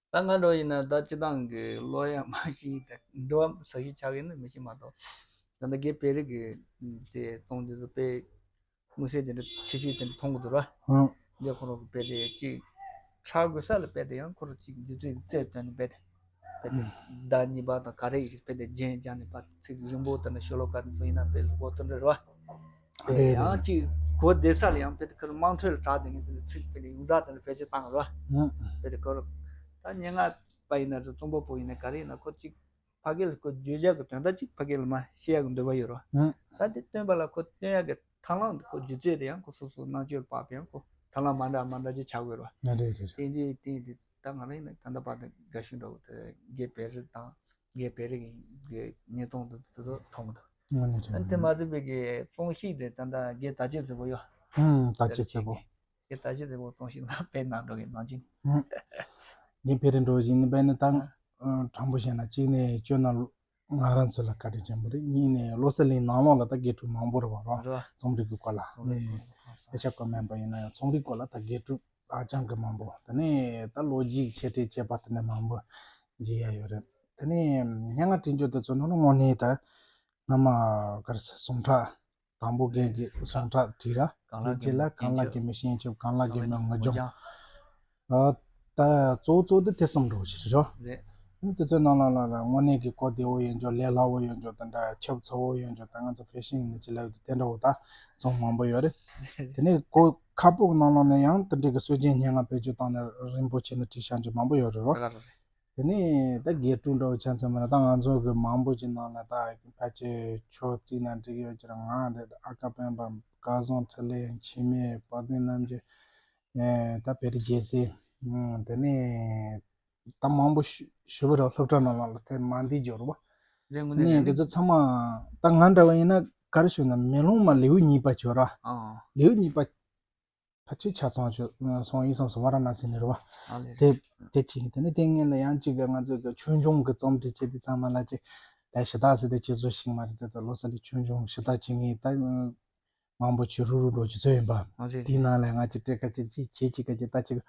ད་ང་འདྲ་ཡིན་ན་ད་སྤྱི་བཏང་གི་ཀློག་ཡ་མ་ཤེས་ད་འགྲོ་བ་ཟ་ཤེས་ཆགས་ཡིན་ན་མི་ཤེས་མ་གཏོགས། ད་ལྟ་རྒན་བེ་རི་གི་དེ་གཏོང་དེ་ཚོ་དཔེ། མི་སེར་དེ་འདྲ་ཆེ་ཆེ་དེ་འདྲ་མཐོང་གི་འདུག་ར། ཨང་། འདི་ཁོ་རང་གི་དཔེ་དེ་གཅིག་ཁྲག་དགོས་ས་ལ་དཔེ་དེ་ཡང་ཁོ་རང་གཅིག་སྒྱུ་རྩལ་གྱི་རྩལ་བཏོན་ནས་དཔེ་དེ། དཔེ་དེ་ཨང་། ཟླ་གཉིས་པ་དང་ག་རེ་ཡིན་དཔེ་དེ་རྒྱན་རྒྱག་ནས་ཕར་ཚིག་རིང་པོ་དེ་འདྲ་ཤོ་ལོ་ཀ་དེ་ཚོ་ཡིན་ན་དཔེ་ལྷུག་པོ་དེ་འདྲ་རེད་བ། དཔེ་རེད་ཡང་རེད། གཅིག་ གོ་བདེ་ས་ལ་ཡང་དཔེ་དེ་ཁོ་རང་དམངས་ཁྲོད་ལ་གྲགས་བསྡད་མཁན་དེ་ཚིག་དེ་ལ་ཡོངས་གྲགས་དེ་ལ་བེད་སྤྱོད་བཏང་རོགས། ཨང་། དཔེ་དེ་ཁོ་རང་ད་སྙན་ངག་པ་ཡིན་ན་རེད། རྩོམ་པ་པོ་ཡིན་ན་ག་རེ་ཡིན་ན་ཁོ་གཅིག་ཕ་གི་ལ་ཁོ་བརྗོད་བྱ་གི་དོན་དག་ཅིག་ཕ་གི་ལ་མར་བཤད་ཡག་གི་འདོད་པ་ཡོད་རོགས། ཨང་། ད་དེ་སྟོན་པ་ལ་ཁོ་སྟོན་ཡག་གི་ཐབས་ལམ་དེ་ཁོ་སྒྱུ་རྩལ་དེ་ཡང་ཁོ་སོ་སོ་རྣམ་དཔྱོད་ལ་དཔག་པའི་ཡང་ཁོ་ཐབས་ལམ་མ་འདྲ་མ་འདྲ་ཅིག་ཆགས་དགོས་རོགས། ཨ་རེད་རེད་རེད། དེ་འདྲའི་སྟེང་དེ་ད་ང་རང་ཡིན་ན་ད་ལྟ་བར་དུ་དགའ་ཤོས་འདྲ་བོ་དེ་དགེ་བེ་རི་དང་། དགེ་བེ་རི་གི་གི་ཉེས་རྩོམ་དེ་ཚོ་མཐོང་གི་འདུག་ཨ་ནི་རེད། ཨ་ནི་དེ་མ་ཟད་པའི་གི་རྩོམ་གཤིས་དེ་ད་ལྟ་དགེ་དར་རྒྱས་བཟོ་བོ་ཡོད། ཨུམ། དར་རྒྱས་བཟོ་བོ། དགེ་དར་རྒྱས་བཟོ་བོ་རྩོམ་གཤིས་ནང་དཔེ་ནང་འགྲོ་གི་ནང་བཞིན། ཨུམ། དགེ་བེ་རི་འགྲོ་བཞིན་ནི་དཔེ་ནི་ད་ཨ་དྲང་པོ་བཤད་ན་གཅིག་ནས་ཁྱོད་ན་ང་རང་ཚོ་ལ་བཀའ་དྲིན་ཆེན་པོ་རེད། གཉིས་ནས་བློ་གསལ་གླིང་ནང་ལོགས་ལ་ད་དགེ་ཕྲུག་མང་པོ་རེད་བ་རོ། རེད་བ། རྩོམ་རིག་གི་སྐོར་ལ་རྩོམ་རིག་ནས་སྐོར་ལ་སྐད་ཆ་བཀོད་མེད་པ་ཡིན་ན་ཡང་རྩོམ་རིག་སྐོར་ལ་ད་དགེ་ཕྲུག་ཧ་ཅང་གི་མང་པོ། དེ་ནས་ད་ལོ་རྒྱུས་ཆེ་གྲས་བྱས་པ་དེ་ནས་མང་པོ་མཇལ་ཡ་ཡོད་རེད། དེ་ནས་སྙན་ངག་འབྲི་རྒྱུ་དེ་ཚོ་ནང་ལ་དངོས་གནས་ད་སྔ་མ་ག་རེ་ཟེར་ཟུངས་ཁྲག་དང་པོ་རྒན་གྱི་ཟུངས་ཁྲག་བྲིས་ར། གང་ལ་དེ་རྗེས་ལ་གང་ལ་གི་མི་ཤེས་ཆོག་གང་ལ་གི་མི་ངོ་སྦྱོང་། ཨ་ད་གཙོ་བོ་གཙོ་བོ་དེ་དེ་གསུམ་འགྲོ་ཆེ་རེད། རེད། དེ་ཚོའི་ནང་ལ་ལ་ལ་དངོས་གནས་ཀྱི་གོ་བདེ་བོ་ཡོད་འཇོག་ལས་སླ་བོ་ཡོད་འཇོག་དེ་འདྲ་ཁྱབ་ཚ་བོ་ཡོད་འཇོག་ད་ང་ཚོ་ཕེ་ཤིང་ནི་ཅི་ལབ་དེ་འདྲ་བོ་ད་ཚོང་མང་པོ་ཡོད་རེད། དེ་ནས་གོ་ཁ་པོ་གི་ནང་ལོགས་ནས་ཡང་དེ་འདྲའི་གི་སྲོལ་རྒྱུན་སྙན་ངག་བེད་སྤྱོད་བཏང་ནས་རིན་པོ་ཆེ་ནི་བྲིས་བཞག་འཇོག་མང་པོ་ཡོད་རེད་རོ། ད་ག་རེད། དེ་ནས་ད་དགེ་ཕྲུག་འདྲ་བོ་ཆ་མཚོན་པ་ན་ད་ང་ཚོ་གི་མང་པོ་ཅིག་ནང་ལ་ད་ཕལ་ཆེར་ཁྱོད་བརྩིས་ན་འགྲིག་ཡོད་ཀྱི་རེད། ང་འདི་ཨ་ཀ་སྤེན་པ་སྐལ་བཟང་འཕྲིན་ལས་འཆི་མེད་དཔལ་ལྡན་རྣམ་རྒྱལ། ཨེ་ད་བེ་རི་རྒྱལ་སྲས། ཨུམ། དེ་ནས་ད་མང་པོ་ཞུ་ཞུ་བ་རེད། སློབ་གྲྭ་ནང་ལ་དེ་མ་འདི་འབྱོར་བ། རེད་དངོས་གནས་ནས་ཡང་འདི་ཚོ་ཚང་མ་ད་ང་འདྲ་བ་ཡིན་ན་ག་རེ་ཞུ་ན་མེ་ལོང་མ་ལེའུ་གཉིས་པ་བྱོས་ར། ཨང་། ལེའུ་གཉིས་པ་ཕལ་ཆེར་ཆ་ཚང་བྱོས་སོང་ཡིན་བསམ་སོང་། ཝཱ་ར་ཎ་སི་ནས་རེད་བ། ཨ་ལེ། དེ་རེད། དེ་གཅིག་ཡིན། དེ་ནས་དེ་སྔོན་ལ་ཡང་གཅིག་གི་ང་ཚོ་གི་ཆོས་འབྱུང་གི་རྩོམ་འབྲི་བྱེད་དུས་ཚང་མ་ལ་གཅིག་ད་ཞི་དག་ཟེར་དེ་ཁྱེད་ཚོ་ཤེས་མ་རེད། དེ་ད་ལོ་གསར་ལ་ཆོས་འབྱུང་ཞི་དག་བྱེད་ངེས་ད། མང་པོ་བྱེད་རུ་རུ་འགྲོ་རྒྱུ་ཚོད་ཡིན་པ། ཨ་རེད། དེའི་ནང་ལ་ང་ཅིག་སྤྲད་ཁ་ཅིག་ཅིག་བྱེད་ཅིག་ཁ་ཅིག་ད་ཅིག་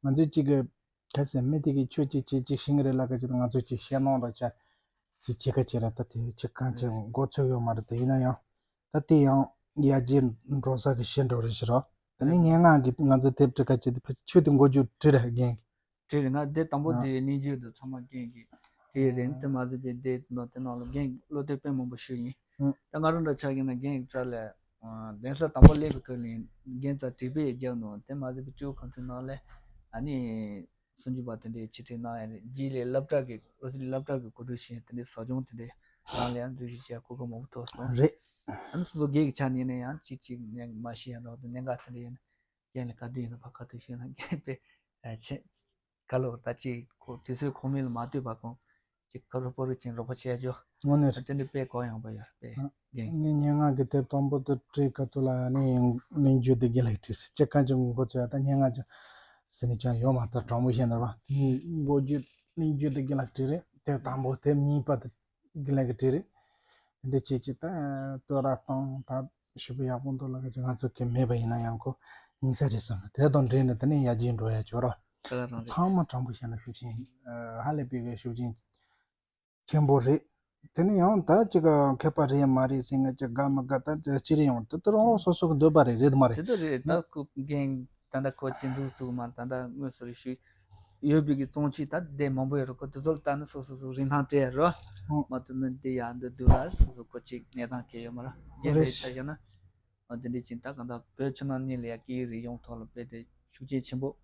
ང་ཚོས་ཅིག་གི་ག་ཟེར་མི་དེ་གིས་ཁྱོད་ཅིག་བྱེད་ཅིག་ཤེས་ཀྱི་རེད་ལབ་ཁ་ཅིག་ང་ཚོས་ཅིག་བཤད་གནང་རོགས་བྱ། ཅིག་བྱེད་ཁ་ཅིག་རེད། ད་དེ་ཅིག་གང་ཅིག་མགོ་ཚོད་ཡོད་མ་རེད། དེ་ཡིན་ན་ཡང་ད་དེ་ཡང་ཡར་རྒྱས་འགྲོ་ས་གི་ཤེས་འགྲོ་རེད་ཤི་རོགས། དེ་ནས་སྙན་ངག་གི་ང་ཚོས་དེབ་སྤྲད་ཁ་ཅིག་དེ་ཕ་ཆོས་དེ་མགོ་མཇུག་བྲིས་རེད་རྒན། དེ་རེད། ང་དེ་དང་པོ་ཨ་དེ་གནས་མཇུག་དུ་ཚང་མ་རྒན་གྱིས་དེ་རེད། དེ་མ་ཟད་པའི་དེ་ནང་དེ་ནང་ལ་རྒན་བློ་གཏད་དཔེ་མང་པོ་ཞུས་ཡིན། ཨ་ད་ང་རང་འདྲ་ཆགས་ཀྱི་ན་རྒན་གྱི་རྩ་ལ་གདན་ས་དང་པོ་སླེབས་པའི་སྐབས་ལ་རྒན་རྩ་དྲི་བ་རྒྱག་ནོ། དེ་མ་ཟད་པའི་སྤྲེའུ་ཁང་ཚན་ནང་ལ་ཨ་ནི་སུམ་ཅུ་པ་དེ་འདྲའི་ཆེད་ཁྲིད་གནང་ཡ་རེད། རྗེས་ལ་སློབ་གྲྭ་གི་བློ་གཏད་སློབ་གྲྭ་གི་གོ་སྒྲིག་བྱས་དེ་འདྲའི་ཟབ་སྦྱོང་དེ་འདྲའི་ནང་ལ་ཡང་འཛུལ་ཞུགས་བྱས་གོ་སྐབས་མང་པོ་ཐོབ་སོང་། རེད། ཨ་ནི་སོ་སོ་རྒན་གྱི་ཆ་ནས་ཡིན་ན་ཡང་གཅིག་གཅིག་ནས་མ་ཤེས་ཡ་འདྲ་བོ་དང་གནད་འགག་དེ་འདྲ་ཡིན་ན། རྒན་ལ་ག་དུས་ཡིན་ན་ཕར་ཁ་ཐུག་ཤེས་ན་རྒན་པས་ཨ་ཆེ། ག་ལོར་ད་ཅི་ཁོ་དུས་ཚོད་ཁོ་མིན་ལ་མ་ལྟོས་པ་གོང་ཅིག་ག་རུ་པོ་རུ་ཅིག་རོགས་པ་བྱས་རྒྱུ། དངོས་གནས་ཨ་དེ་འདྲ་དཔེ་གོ་ཡངས་པ་ཡོད་པས་ཨ་རྒན། ངས་སྙན་ངག་གི་དེབ་དང་པོ་དེ་བྲིས་སྐབས་དུས་ལ་ཨ་ནི་གླེང་བརྗོད་དེ་རྒན་ལགས་བྲིས་ཟེར་ཅི་གང་ཅི་མགོ་ཚོས་ཡ་ད་སྙན་ངག་ཅིག་ཟེར་ནས་ཀྱང་ཡོད་མ་ཐག་དྲང་པོ་བཤད་ན་ར་དེ་མགོ་བརྗོད་གླེང་བརྗོད་དེ་རྒན་ལགས་བྲིས་རེད། དེབ་དང་པོ་དེབ་གཉིས་པ་དེ་རྒན་ལགས་ཀྱིས་བྲིས་རེད། དེ་འདྲ་བྱས་ཅི་ད་དོ་ར་བཏང་ད་ཞུ་བ་ཡག་པོ་འདུག་ལ་ང་ཚོ་གི་མེད་པ་ཡིན་ན་ཡང་ཁོ་ཉིན་ས་རེད་བསམ་རེད། དེ་དང་འབྲེལ་ནས་དེ་ནས་ཡར་རྒྱས་འགྲོ་ཡ་ཅོ་ར་ད་ག་རང་རེད། ཚང་མ་དྲང་པོ་བཤད་ན་ཤུགས་རྐྱེན་ཧ་ལས་པའི་གི་ཤུགས་རྐྱེན་ཆེན་པོ་རེད། དེ་ནས་ཡང་ད་ཅིག་མཁས་པ་རེད་མ་རེད་ཟེར་ང་ཅིག་དགའ་མི་དགའ་ད་ཅི་རེད་ཡང་དེ་ད་རང་རང་སོ་སོ་གི་འདོད་པ་རེད་རེད་མ་རེད། དེ་ད་རེད། ད་ཁོ་རྒན་ད་ད་ཁོ་ཅི་འདུག་ཚུགས་མ་ད་ད་དངོས་སུ་རེ་ཞུ། ཡོད་པའི་གི་བཙོང་ཆས་ད་དེ་མང་པོ་ཡོད་རེད། ཁོ་དེ་ཚོ་ལ་ལྟ་ན་སོ་སོ་སོ་རིན་ཐང་སྤྲད་ཡ་རོ། ཨང་། མ་གཏོགས་མི་འདི་ཡ་འདི་འདུག་ལ་སོ་སོ་ཁོ་གཅིག་གནས་སྟངས་གལ་ཡོད་མ་ར་རྒྱན་རེད་ཆ་བཞག་ན། འོ་དེ་འདྲའི་ཅིག་ད་གང་ལྟར་བོད་ཕྱི་ནང་གཉིས་ལ་ཡ་སྐད་ཡིག་རིག་གཞུང་ཐོག་ལ་དཔེ་དེ་ཤུགས་རྐྱེན་ཆེན་པོ།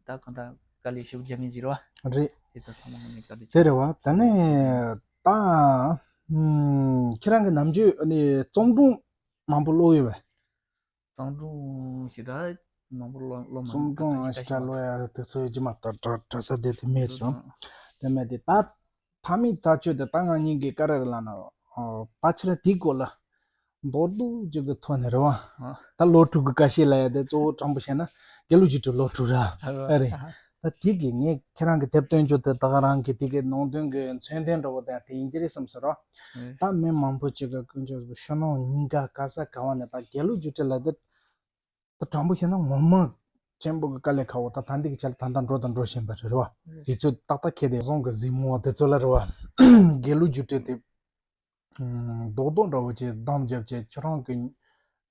ད་གང་ལྟར་དཀའ་ལས་ཞེ་པོ་རྒྱག་མཁན་ཅིག་རེད་བ། རེད། དེ་ད་ཚང་མ་ངོ་ནས་བཀའ་དྲིན་ཆེ། དེ་རེད་བ། ད་ནས་ད་ཁྱེད་རང་གི་ནམ་རྒྱུན་ཨ་ནི་རྩོམ་སྒྲུང་མང་པོ་ཀློག་ཡོད་པས། རྩོམ་སྒྲུང་ཞེ་དྲག་མང་པོ་ཀློག་ཀློག་མ་རྩོམ་སྒྲུང་ཨ་ཞེ་དྲག་ཀློག་ཡ་དེ་ཚོ་ཡོད་ཀྱི་མ་རེད། གྲྭ་ས་དེ་དེ་མེད་རེད། དེ་མེད་དེ་ད་ཐ་མི་ཐག་ཆོད་དེ་ད་ང་གཉིས་ཀྱི་ཀ་རེ་རེ་ལ་ན་ཨ་ཕལ་ཆེར་དེའི་སྐོར་ལ་མདོར་བསྡུས་ཅིག་གི་ཐོག་ནས་རེད་བ། ཨ་ད་ལོ་དྲུག་གི་ཀ་ཤས་ལ་ཡ་དེ་གཙོ་བོ་དྲང་པོ་བཤད་ན་དགེ་ལུགས་རྒྱུགས་སྤྲོད་ལོ་དྲུག་ར་ཨ་རེད། ད་དེ་གི་ངས་ཁྱེད་རང་གི་དེབ་སྟོན་རྒྱུ་དེ་ད་ག་རང་གི་དེ་གི་ནང་དོན་གི་མཚོན་དོན་འདྲ་བོ་དེ་དེ་ཡིན་གྱི་རེད་བསམ་ཟེར་རོ། ད་མི་མང་པོ་ཅིག་གི་ཀུན་སྤྱོད་ཕྱི་ནང་གཉིས་ཀ་ག་ས་ག་བ་ནས་ད་དགེ་ལུགས་རྒྱུགས་སྤྲོད་ལ་དེ་ད་དྲང་པོ་བཤད་ན་ངོ་མ་ཆེན་པོ་གི་དཀའ་ལས་ཁག་པོ་ད་ད་འདི་གི་ཆ་ལ་ད་ལྟ་འགྲོ་དང་འགྲོ་བཞིན་པ་རེད་བ། དེ་ཚོ་ཏག་ཏག་ཁྱེད་དེ་བཟང་གི་གཟིགས་མོ་དེ་ཚོ་ལ་རེད་བ། དགེ་ལུགས་རྒྱུགས་སྤྲོད་དེ། རྡོག་རྡོག་འདྲ་བོ་ཅིག་བསྡམས་བརྒྱབ་བྱས་ཁྱོད་རང་གི་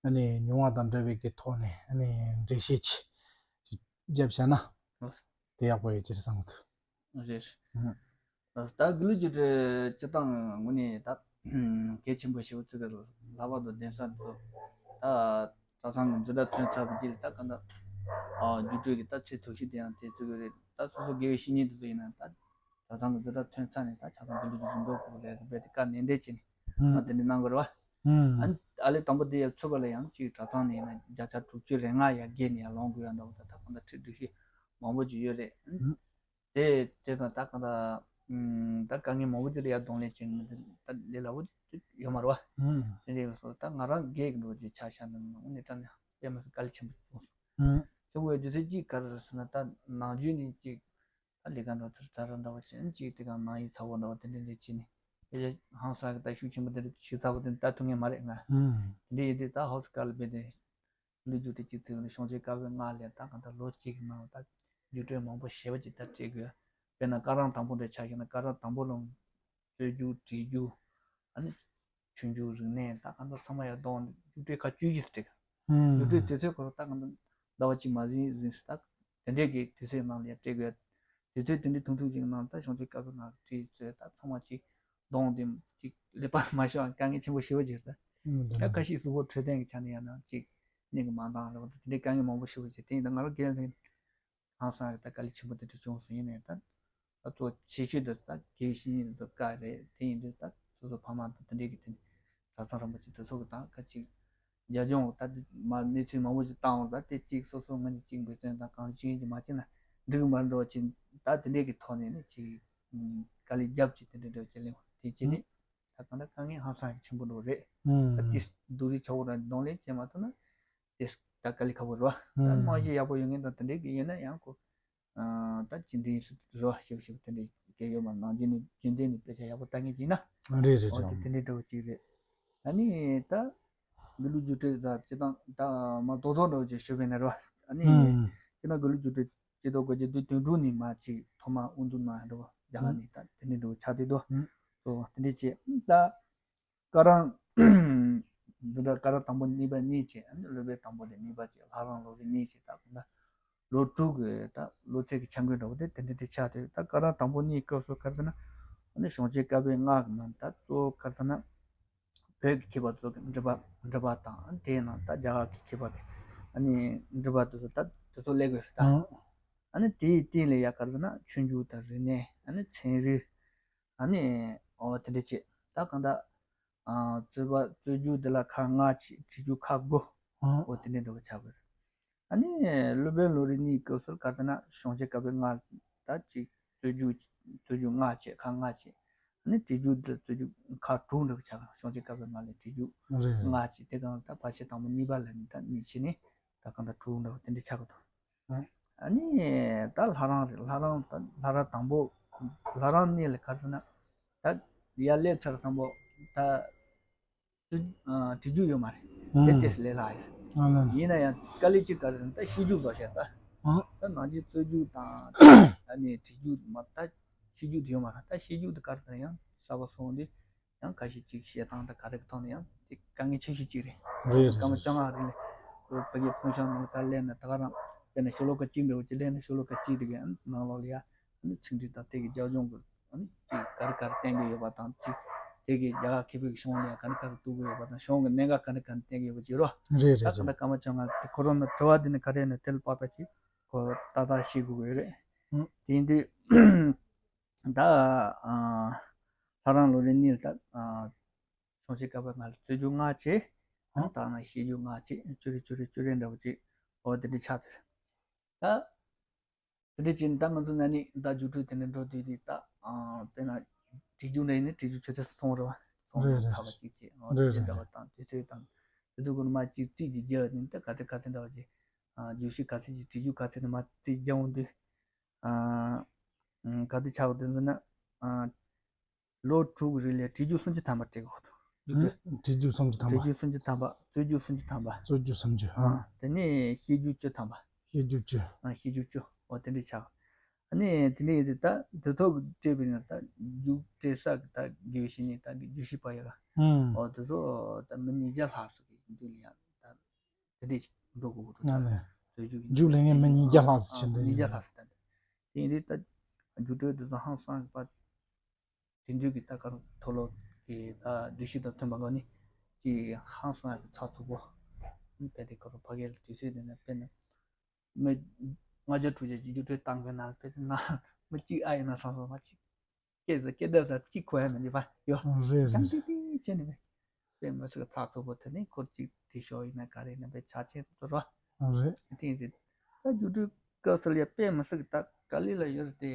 ཨ་ནི་མྱོང་བ་དང་འབྲེལ་བའི་གི་ཐོག་ནས་ཨ་ནི་འགྲེལ་བཤད་ཅིག་བརྒྱབ་བྱས་ན་དེ་ཡག་པོ་ཡོད་ཅེས་བསམ་གི་འདུག་རེད། ད་དགེ་ལུགས་ཀྱི་སྤྱི་བཏང་ངོས་ནས་ད་གལ་ཆེན་པོ་ཞེ་པོ་ཅིག་ལྷག་པར་དུ་གདན་ས་འདི་ད་ གྲྭ་ཚང་གི་འཛིན་གྲྭ་ཐོན་ཚར་བའི་རྗེས་ལ་ད་གང་ལྟར་རྒྱུགས་སྤྲོད་ཀྱི་ད་ཚེ་ཐུབ་ཤིག་དེ་ཡང་དེ་ཚོ་གི་རེད། ད་སོ་སོ་དགེ་བའི་བཤེས་གཉེན་དེ་ཚོ་ཡིན་ན་ད་གྲྭ་ཚང་གི་འཛིན་གྲྭ་ཐོན་ཚར་ནས་ད་ཆ་ཚང་དགེ་འདུན་གྱི་རིམ་གྲོ་སྐོར་ལ་རིམ་པས་དེ་བཀའ་ནན་ཏན་བྱས་ནས་ཨ་དེ་འདྲ་གནང་དགོས་རེད་བ། ཨ་ནི་ཨ་ལས་དང་པོ་དེ་ཡར་ཚུད་པ་ལ་ཡང་གཅིག་གྲྭ་ཚང་ནས་ཡིན་ན་བརྒྱ་ཆ་དྲུག་ཅུ་རེ་ལྔ་ཡར་བརྒལ་ནས་ཡར་ལོངས་དགོས་ཡ་འདྲ་བོ་ད་ད་གང་ལྟར་ཁྲིད་སྒྲིག་གཞི་མང་པོ་ཅིག་ཡོད་རེད། དེ་དེ་དང་ད་གང་ལྟར་ད་དཀའ་ངལ་མང་པོ་ཅིག་ལ་ཡར་གདོང་ལེན་བྱེད་ནི་ད་ལས་སླ་པོ་ཅིག་ཡོད་མ་རེད་བ། དེ་འདྲ་ཡིན་སོང་ད་ང་རང་སྒེར་གྱི་འགྲོ་རྒྱུ་ཆ་བཞག་ན་དངོས་གནས་དྲང་གནས་དཔེ་མི་སྲིད་དཀའ་ལས་ཆེན་པོ་བྱུང་སོང་། བྱུང་བའི་རྒྱུ་མཚན་གཅིག་ག་རེ་རེད་ཟེར་ན་ད་ནམ་རྒྱུན་ནས་གཅིག་ད་ལས་ཀ་འགྲོ་ཚུལ་ད་ར་འདྲ་བོ་བྱས་ནས་གཅིག་དེ་ག་ནང་ཡིག་ཚ་བོ་འདྲ་བོ་དེ་འདྲ་འདྲ་བྱས་ནས་དེ་ལས་ཧང་སང་གི་ད་ཤུགས་ཆེན་པོ་དེ་འདྲ་ཞིག་ཚ་བོ་དེ་འདྲ་ད་ཐུབ་ངེས་མ་རེད་ང་། དེ་འདྲ་ཡིན་དུས་ད་ཧོབ་སི་ཀ་ལ་བས་ཏེ་ལོ་རྒྱུས་དེ་གཅིག་ཚིག་ནས་བྱུང་ཆེ་དཀའ་བའི་ངག་ལས་ད་གང་ལྟར་ལོ་གཅིག་གི་ནང་ད་རྒྱུགས་སྤྲོད་མང་པོ་ཞེ་པོ་ཅིག་ད་སྤྲད་དགོས། དཔེར་ན་བཀའ་རམས་དང་པོ་འདྲ་ཆ་བཞག་ན་བཀའ་རམས་དང་པོ་ལ་རྩོད་རྒྱུགས་བྲིས་རྒྱུགས་ཨ་ནི་ཆུང་རྒྱུགས་རིག་གནས་ད་གང་ལྟར་ཚང་མ་ཡར་གཏོང་རྒྱུགས་སྤྲོད་ཁག་བཅུ་བཞི་ཙམ་སྤྲད། རྒྱུགས་སྤྲོད་དུས་ཚོད་ཁོ་རང་ད་གང་ལྟར་ཟླ་བ་གཅིག་མ་ཟིན་ཟིན་སུ་ད་དེ་འདྲས་ཀྱི་དུས་ཚོད་ནང་ལ་ཡར་སྤྲད་དགོས། དུས་ཚོད་དེ་འདྲའི་ཐུང་ཐུང་ཅིག་ནང་ད་བྱུང་ཆེ་དཀའ་བའི་ངག་བྲིས་ཚོད་ད་ཚང་མ་ཅིག་གདོང་དེ་ཅིག་ཀླད་པ་མ་ཤོར་བ་དཀའ་ངལ་ཆེན་པོ་ཞེ་པོ་ཅིག་རེད། ད་ཁ་ཤས་གཟུགས་པོ་འཕྲོད་བསྟེན་གྱི་ཆ་ནས་ཡང་ན་ཅིག་གཉིད་ཀྱི་མ་འདང་རེད་བ། ད་དེ་འདྲའི་དཀའ་ངལ་མང་པོ་ཞེ་པོ་ཅིག་དེ་ཡིན་ད་ང་རང་སྒེར་ལ་ཧང་སང་གི་ད་དཀའ་ལས་ཆེན་པོ་དེ་འདྲ་བྱུང་སོང་། ཡིན་ནའི་ད་ད་གཙོ་ཆེ་ཤོས་དེ་ད་དགེ་བའི་བཤེས་གཉེན་དེ་ཚོ་བཀའ་རེད། དེ་ཡིན་དུས་ད་སོ་སོ་ཕ་མ་དང་དེ་འདྲའི་གི་དེ་གྲྭ་ཚང་རིན་པོ་ཆེ་དེ་ཚོ་གི་ད་ཁ་ཅིག་རྒྱབ་ལྗོངས་ད་མ་གནས་ཚུལ་མང་པོ་ཞིག་བཏང་འོང་ད་དེ་གཅིག་སོ་སོ་ངོས་ནས་གཅིག་འབད་བརྩོན་དང་གང་ཅི་ཡིན་གྱི་མ་བྱས་ན་འགྲིག་མ་འགྲོ་ཅིག་ད་དེ་འདྲས་ཀྱི་ཐོག་ནས་ནི་ཅིག་དཀའ་ལས་རྒྱབ་ཅིག་དེ་འདྲས་འགྲོ་ཅིག་ལེན་དེ་བྱས་ནས་ད་གང་ལྟར་དཀའ་ངལ་ཧང་སང་ཆེན་པོ་འགྲོ་རེད། ད་དེ་སྡུག་རུས་ཆག་པོ་ར་གདོང་ལེན་བྱས་མ་ཐུབ་ན་དེ་ད་དཀའ་ལས་ཁག་པོ་རེད་བ། ད་རྨང་གཞི་ཡག་པོ་ཡོད་མཁན་དང་དེ་འདྲས་ཀྱི་ཡོད་ན་ཡང་ཁོ་ད་ཅི་འདྲའི་སུ་རེ་བ་ཞིབ་ཞིབ་དེ་འདྲའི་སྐད་ཡོད་མ་ནང་རྒྱུན་ནས་རྒྱུན་ལྡན་ནས་དཔེ་ཆ་ཡག་པོ་ལྟ་མཁན་ཅིག་ན། རེད་རེད་འོ་དེ་རེད། དེ་འདྲའི་འདྲ་བོ་ཅིག་རེད། ཨ་ནི་ད་དགེ་ལུགས་རྒྱུགས་སྤྲོད་ད་སྤྱི་བཏང་ད་མ་རྡོག་རྡོག་འདྲ་བོ་ཅིག་ཞུ་བས་ན་རེད་བ། ཨ་ནི་ཨུམ། སྤྱི་བཏང་དགེ་ལུགས་རྒྱུགས་སྤྲོད་སྤྱི་ལོ་དགུ་བརྒྱ་དོན་དྲུག་ནས་མ་ཅིག་ཐོག་མ་དབུ་འཛུགས་གནང་ཡ་འདྲ་བོ་རྒྱ་གར་ནས་ད་དེ་འདྲའི་འདྲ་བོ་ཆགས་བསྡད་འདུག་ཨུམ། ཨོ་དེ་འདྲའི་ཅིག་ད། བཀའ་རམས། འདི་འདྲ་བཀའ་རམས་དང་པོ་གཉིས་པ་གཉིས་བྱས་ཨ་ནི་སློབ་དཔོན་དང་པོ་དེ་གཉིས་པ་བྱས་ལྷ་རམས་ལོ་རེ་གཉིས་བྱས་ད་གང་ལྟར་ལོ་དྲུག་གི་ད་ལོ་ཚད་ཀྱི་འཆར་འགོད་འདྲ་བོ་དེ་དེ་འདྲ་དེ་ཆགས་ཏེ་ད་བཀའ་རམས་དང་པོ་གཉིས་སྐབས་སུ་ག་རེ་ཟེར་ན་ཨ་ནི་བྱུང་ཆེན་བཀའ་པོད་ལྔ་གི་ནང་ད་གཙོ་བོ་ག་རེ་ཟེར་ན་བོད་ཀྱི་མཁས་པ་ཚོ་གི་འགྲེལ་པ་འགྲེལ་པ་དང་དེའི་ནང་ད་རྒྱ་གར་གྱི་མཁས་པ་གི་ཨ་ནི་འགྲེལ་པ་དེ་ཚོ་ད་དེ་ཚོ་ཀློག་དགོས་རེད་ད། ཨ་ནི་དེའི་སྟེང་ལ་ཡ་ག་རེ་ཟེར་ན་ཆོས་འབྱུང་དང་རིག་གནས་ཨ་ནི་ཚན་རིག་ཨ་ནི་ཨོ་དེ་འདྲ་བྱས་ད་གང་ལྟར་ཨ་རྩོད་པ་རྩོད་རྒྱུགས་འདི་ལ་ཁག་ལྔ་བྱས་བྲིས་རྒྱུགས་ཁག་དགུ་ཨོ་དེ་འདྲ་འདྲ་བོ་ཆགས་པ་རེད། ཨ་ནི་སློབ་དཔོན་ལོ་རེ་གཉིས་སྐབས་སུ་ག་རེ་ཟེར་ན་བྱུང་ཆེན་བཀའ་པོད་ལྔ་ད་ཅིག་རྩོད་རྒྱུགས་རྩོད་རྒྱུགས་ལྔ་བྱས་ཁག་ལྔ་བྱས་ཨ་ནི་བྲིས་རྒྱུགས་འདི་རྩོད་རྒྱུགས་ཁག་དྲུག་འདྲ་བོ་ཆགས་པ་བྱུང་ཆེན་བཀའ་པོད་ལྔ་ལ་བྲིས་རྒྱུགས་རེད་རེད། ལྔ་བྱས་དེ་གང་ལྟར་ཕལ་ཆེར་དང་པོ་གཉིས་པ་ལ་ནི་ད་གཉིས་བྱས་ནས་ད་གང་ལྟར་དྲུག་འདྲ་བོ་དེ་འདྲ་ཆགས་ཀྱི་འདུག་ཨ་ནི་ད་ལྷ་རམས་རེད། ལྷ་རམས་ད་ལྷ་རམས་དང་པོ་ལྷ་རམས་གཉིས་ལ་ག་རེ་ཟེར་ན་ད་ཡར་སླེབས་ཚར་དང་པོ་ད་བྲིས་རྒྱུགས་ཡོད་མ་རེད། དེ་ཏོག་ཙམ་ལས་སླ་ཡོད། ཡིན་ན་ཡང་དཀའ་ལས་གཅིག་ག་རེ་ཟེར་ན་ད་བཤད་རྒྱུགས་བཟོ་བྱས་ད་ད་ནང་ཆེན་རྩོད་རྒྱུགས་དང་ཨ་ནི་བྲིས་རྒྱུགས་མ་ད་བཤད་རྒྱུགས་དེ་ཡོད་མ་རེད། ད་བཤད་རྒྱུགས་དེ་ག་རེ་ཟེར་ན་ཡང་གསར་པ་སོང་དུས། ཡང་ཁ་ཤས་ཅིག་བཤད་སྟངས་དང་ག་རེ་གི་ཐོག་ནས་ཡང་ཅིག་དཀའ་ངལ་ཆེ་ཤོས་ཅིག་རེད། རེད་རེད། སྐར་མ་བཅོ་ལྔ་རིང་ལ་ཁོ་ཕ་གིའི་ཕུང་ཤང་ནང་ལ་ད་སླེབས་ན་ད་ག་རང་དཔེར་ན་ཤོ་ལོ་ཀ་གཅིག་འདྲ་བོ་ཅིག་སླེབས་ན་ཤོ་ལོ་ཀ་གཅིག་དེ་གའི་ནང་ལོགས་ལ་ཡ་ཚིག་འབྲུ་དང་དེ་གི་རྒྱབ་ལྗོངས་གི་ཅིག་ག་རེ་ག་རེ་བསྟན་གི་ཡོད་པ་དང་ཅིག་དེ་གི་རྒྱ་གར་མཁས་པའི་གཞུང་ལ་ཡང་ག་རེ་ག་རེ་གཏུག་གི་ཡོད་པ་དང་གཞུང་གི་གནད་འགག་ག་རེ་ག་རེ་བསྟན་གི་ཡོད་པ་ཅིག་རོ། རེད་རེད། ད་ག་ད་སྐར་མ་བཅོ་ལྔ་དེ་ཁོ་རང་ནང་དྲི་བ་དེ་ནི་ག་རེ་ནི་དེ་ལ་དཔག་པ་ཅིག་ཁོ་ཏག་ཏག་ཤེས་དགོས་ཀྱི་ཡོད་རེད། དེ་ཡིན་དུས། ད་ཨ་ལྷ་རམས་ལོ་རེ་གཉིས་ལ་ད་ཨ་བྱུང་ཆེན་བཀའ་པོད་ལྔ་ལ་རྩོད་རྒྱུགས་ལྔ་བྱས། ཨ་ད་ནང་བཤད་རྒྱུགས་ལྔ་བྱས་བཅུ་རེ་བཅུ་རེ་བཅུ་རེ་འདྲ་བོ་བྱས། འོ་དེ་འདྲ་ཆགས་ཚར། ད་དེ་འདྲ་བྱས་ནས་ད་ང་ཚོ་ན་ནིང་ད་རྒྱུགས་སྤྲོད་དེ་འདྲ་འགྲོ་དུས་དེ་ད་ཨ་དཔེར་ན་བྲིས་རྒྱུགས་འདྲ་ཡིན་ན་བྲིས་རྒྱུགས་ཆུ་ཚོད་སོང་རེད་བ། སོང་རེད་རེད། ཚར་བ་གཅིག་བྱས། འོ་རེད་དེ་འདྲ་བ་རེད། དང་དུས་ཚོད་དང་དེ་ཚོ་ཀུན་མ་གཅིག་རྩིས་ཀྱི་རྒྱག་ནས་ད་ག་ཚོད་ག་ཚོད་འདྲ་བ་བྱས། ཨ་རྒྱུགས་གཞི་ག་ཚོད་ཀྱི་བྲིས་རྒྱུགས་ག་ཚོད་ནས་མ་རྩིས་རྒྱག་འོང་དུས། ཨ་ག་དུས་ཆགས་དུས་ན་ཨ་ལོ་དྲུག་གི་རིང་ལ་བྲིས་རྒྱུགས་སུམ་ཅུ་ཐམ་པ་སྤྲད་དགོས་འདུག་རྒྱུགས་སྤྲོད། བྲིས་རྒྱུགས་སུམ་ཅུ་ཐམ་པ། བྲིས་རྒྱུགས་སུམ་ཅུ་ཐམ་པ། རྩོད་རྒྱུགས་སུམ་ཅུ། ཨ་དེ་ནས་བཤད་རྒྱུགས་བཅུ་ཐམ་པ། བཤད་རྒྱུགས་བཅུ། ཨ་བཤད་རྒྱུགས་བཅུ། འོ་དེ་འདྲས་ཆགས། ཨ་ནི་དེ་འདྲས་ཡིན་དུས་ད་དེ་ཚོ་གི་སྤྲད་པའི་ནང་ད་རྒྱུགས་སྤྲད་ས་གི་ད་དགེ་བའི་བཤེས་གཉེན་ད་གི་རྒྱུགས་ཞིབ་པ་ཡོད་ར། ཨོ་དེ་ཚོ་ད་མི་ཉིས་བརྒྱ་ལྷག་ཙམ་གི་འདུག་ལ་ཡང་ད། དེ་འདྲས་ཅིག་འགྲོ་དགོས་ཀྱི་འདུག་ད་ཨ་ལས། རྩོད་རྒྱུགས་ཀྱི་རྒྱུགས་ལེན་མཁན་མི་ཉིས་བརྒྱ་ལྷག་ཙམ་ཕྱིན་འདུག་ཉིས་བརྒྱ་ལྷག་ཙམ་ད་འདུག་དེ་ཡིན་དུས་ད་རྒྱུགས་སྤྲོད་དེ་ཚོ་ཧང་སང་གི་པ། དེང་དུས་ཀྱི་ད་ག་རང་མཐོ་སློབ་ཀྱི་ད་སྒྲིག་གཞི་དང་མཐུན་པ་ག་ནི་ཅིག་ཧང་སང་གི་ཚགས་ཚུད་པོ་ ཕེབས་ཏེ་ཁོ་རང་ཕ་གི་ལ་དུས་ཚོད་དེ་ནས་དཔེར་ན་མི་ལྔ་བརྒྱ་དྲུག་བརྒྱ་ཅིག་རྒྱུགས་སྤྲོད་བཏང་གི་ན་ཕེབས་ཏེ་ང་མི་གཅིག་ཨ་ཡིན་ན་བསམ་སོང་། མ་གཅིག་སྐད་ཟེར་སྐད་བརྡ་ཟེར་གཅིག་གོ་ཡ་མི་འདུག་པ་ཡོ། རེད་རེད། ཅང་ཏི་ཏི་བྱས་ནས་དཔེ་མི་སྲིད་ཚགས་ཚུད་པོ། དེ་ནས་ཁོ་གཅིག་དེ་ཤོག་ཡིན་ན་ག་རེ་ཡིན་ན་དཔེ་ཆ་ཆེན་དུ་རོ། རེད། དེ་ཡིན་དུས་ད་རྒྱུགས་སྤྲོད་སྐབས་སུ་ལ་ཡ་དཔེ་མི་སྲིད་ད་ག་ལེ་ལ་ཡོད་རེད་དེ།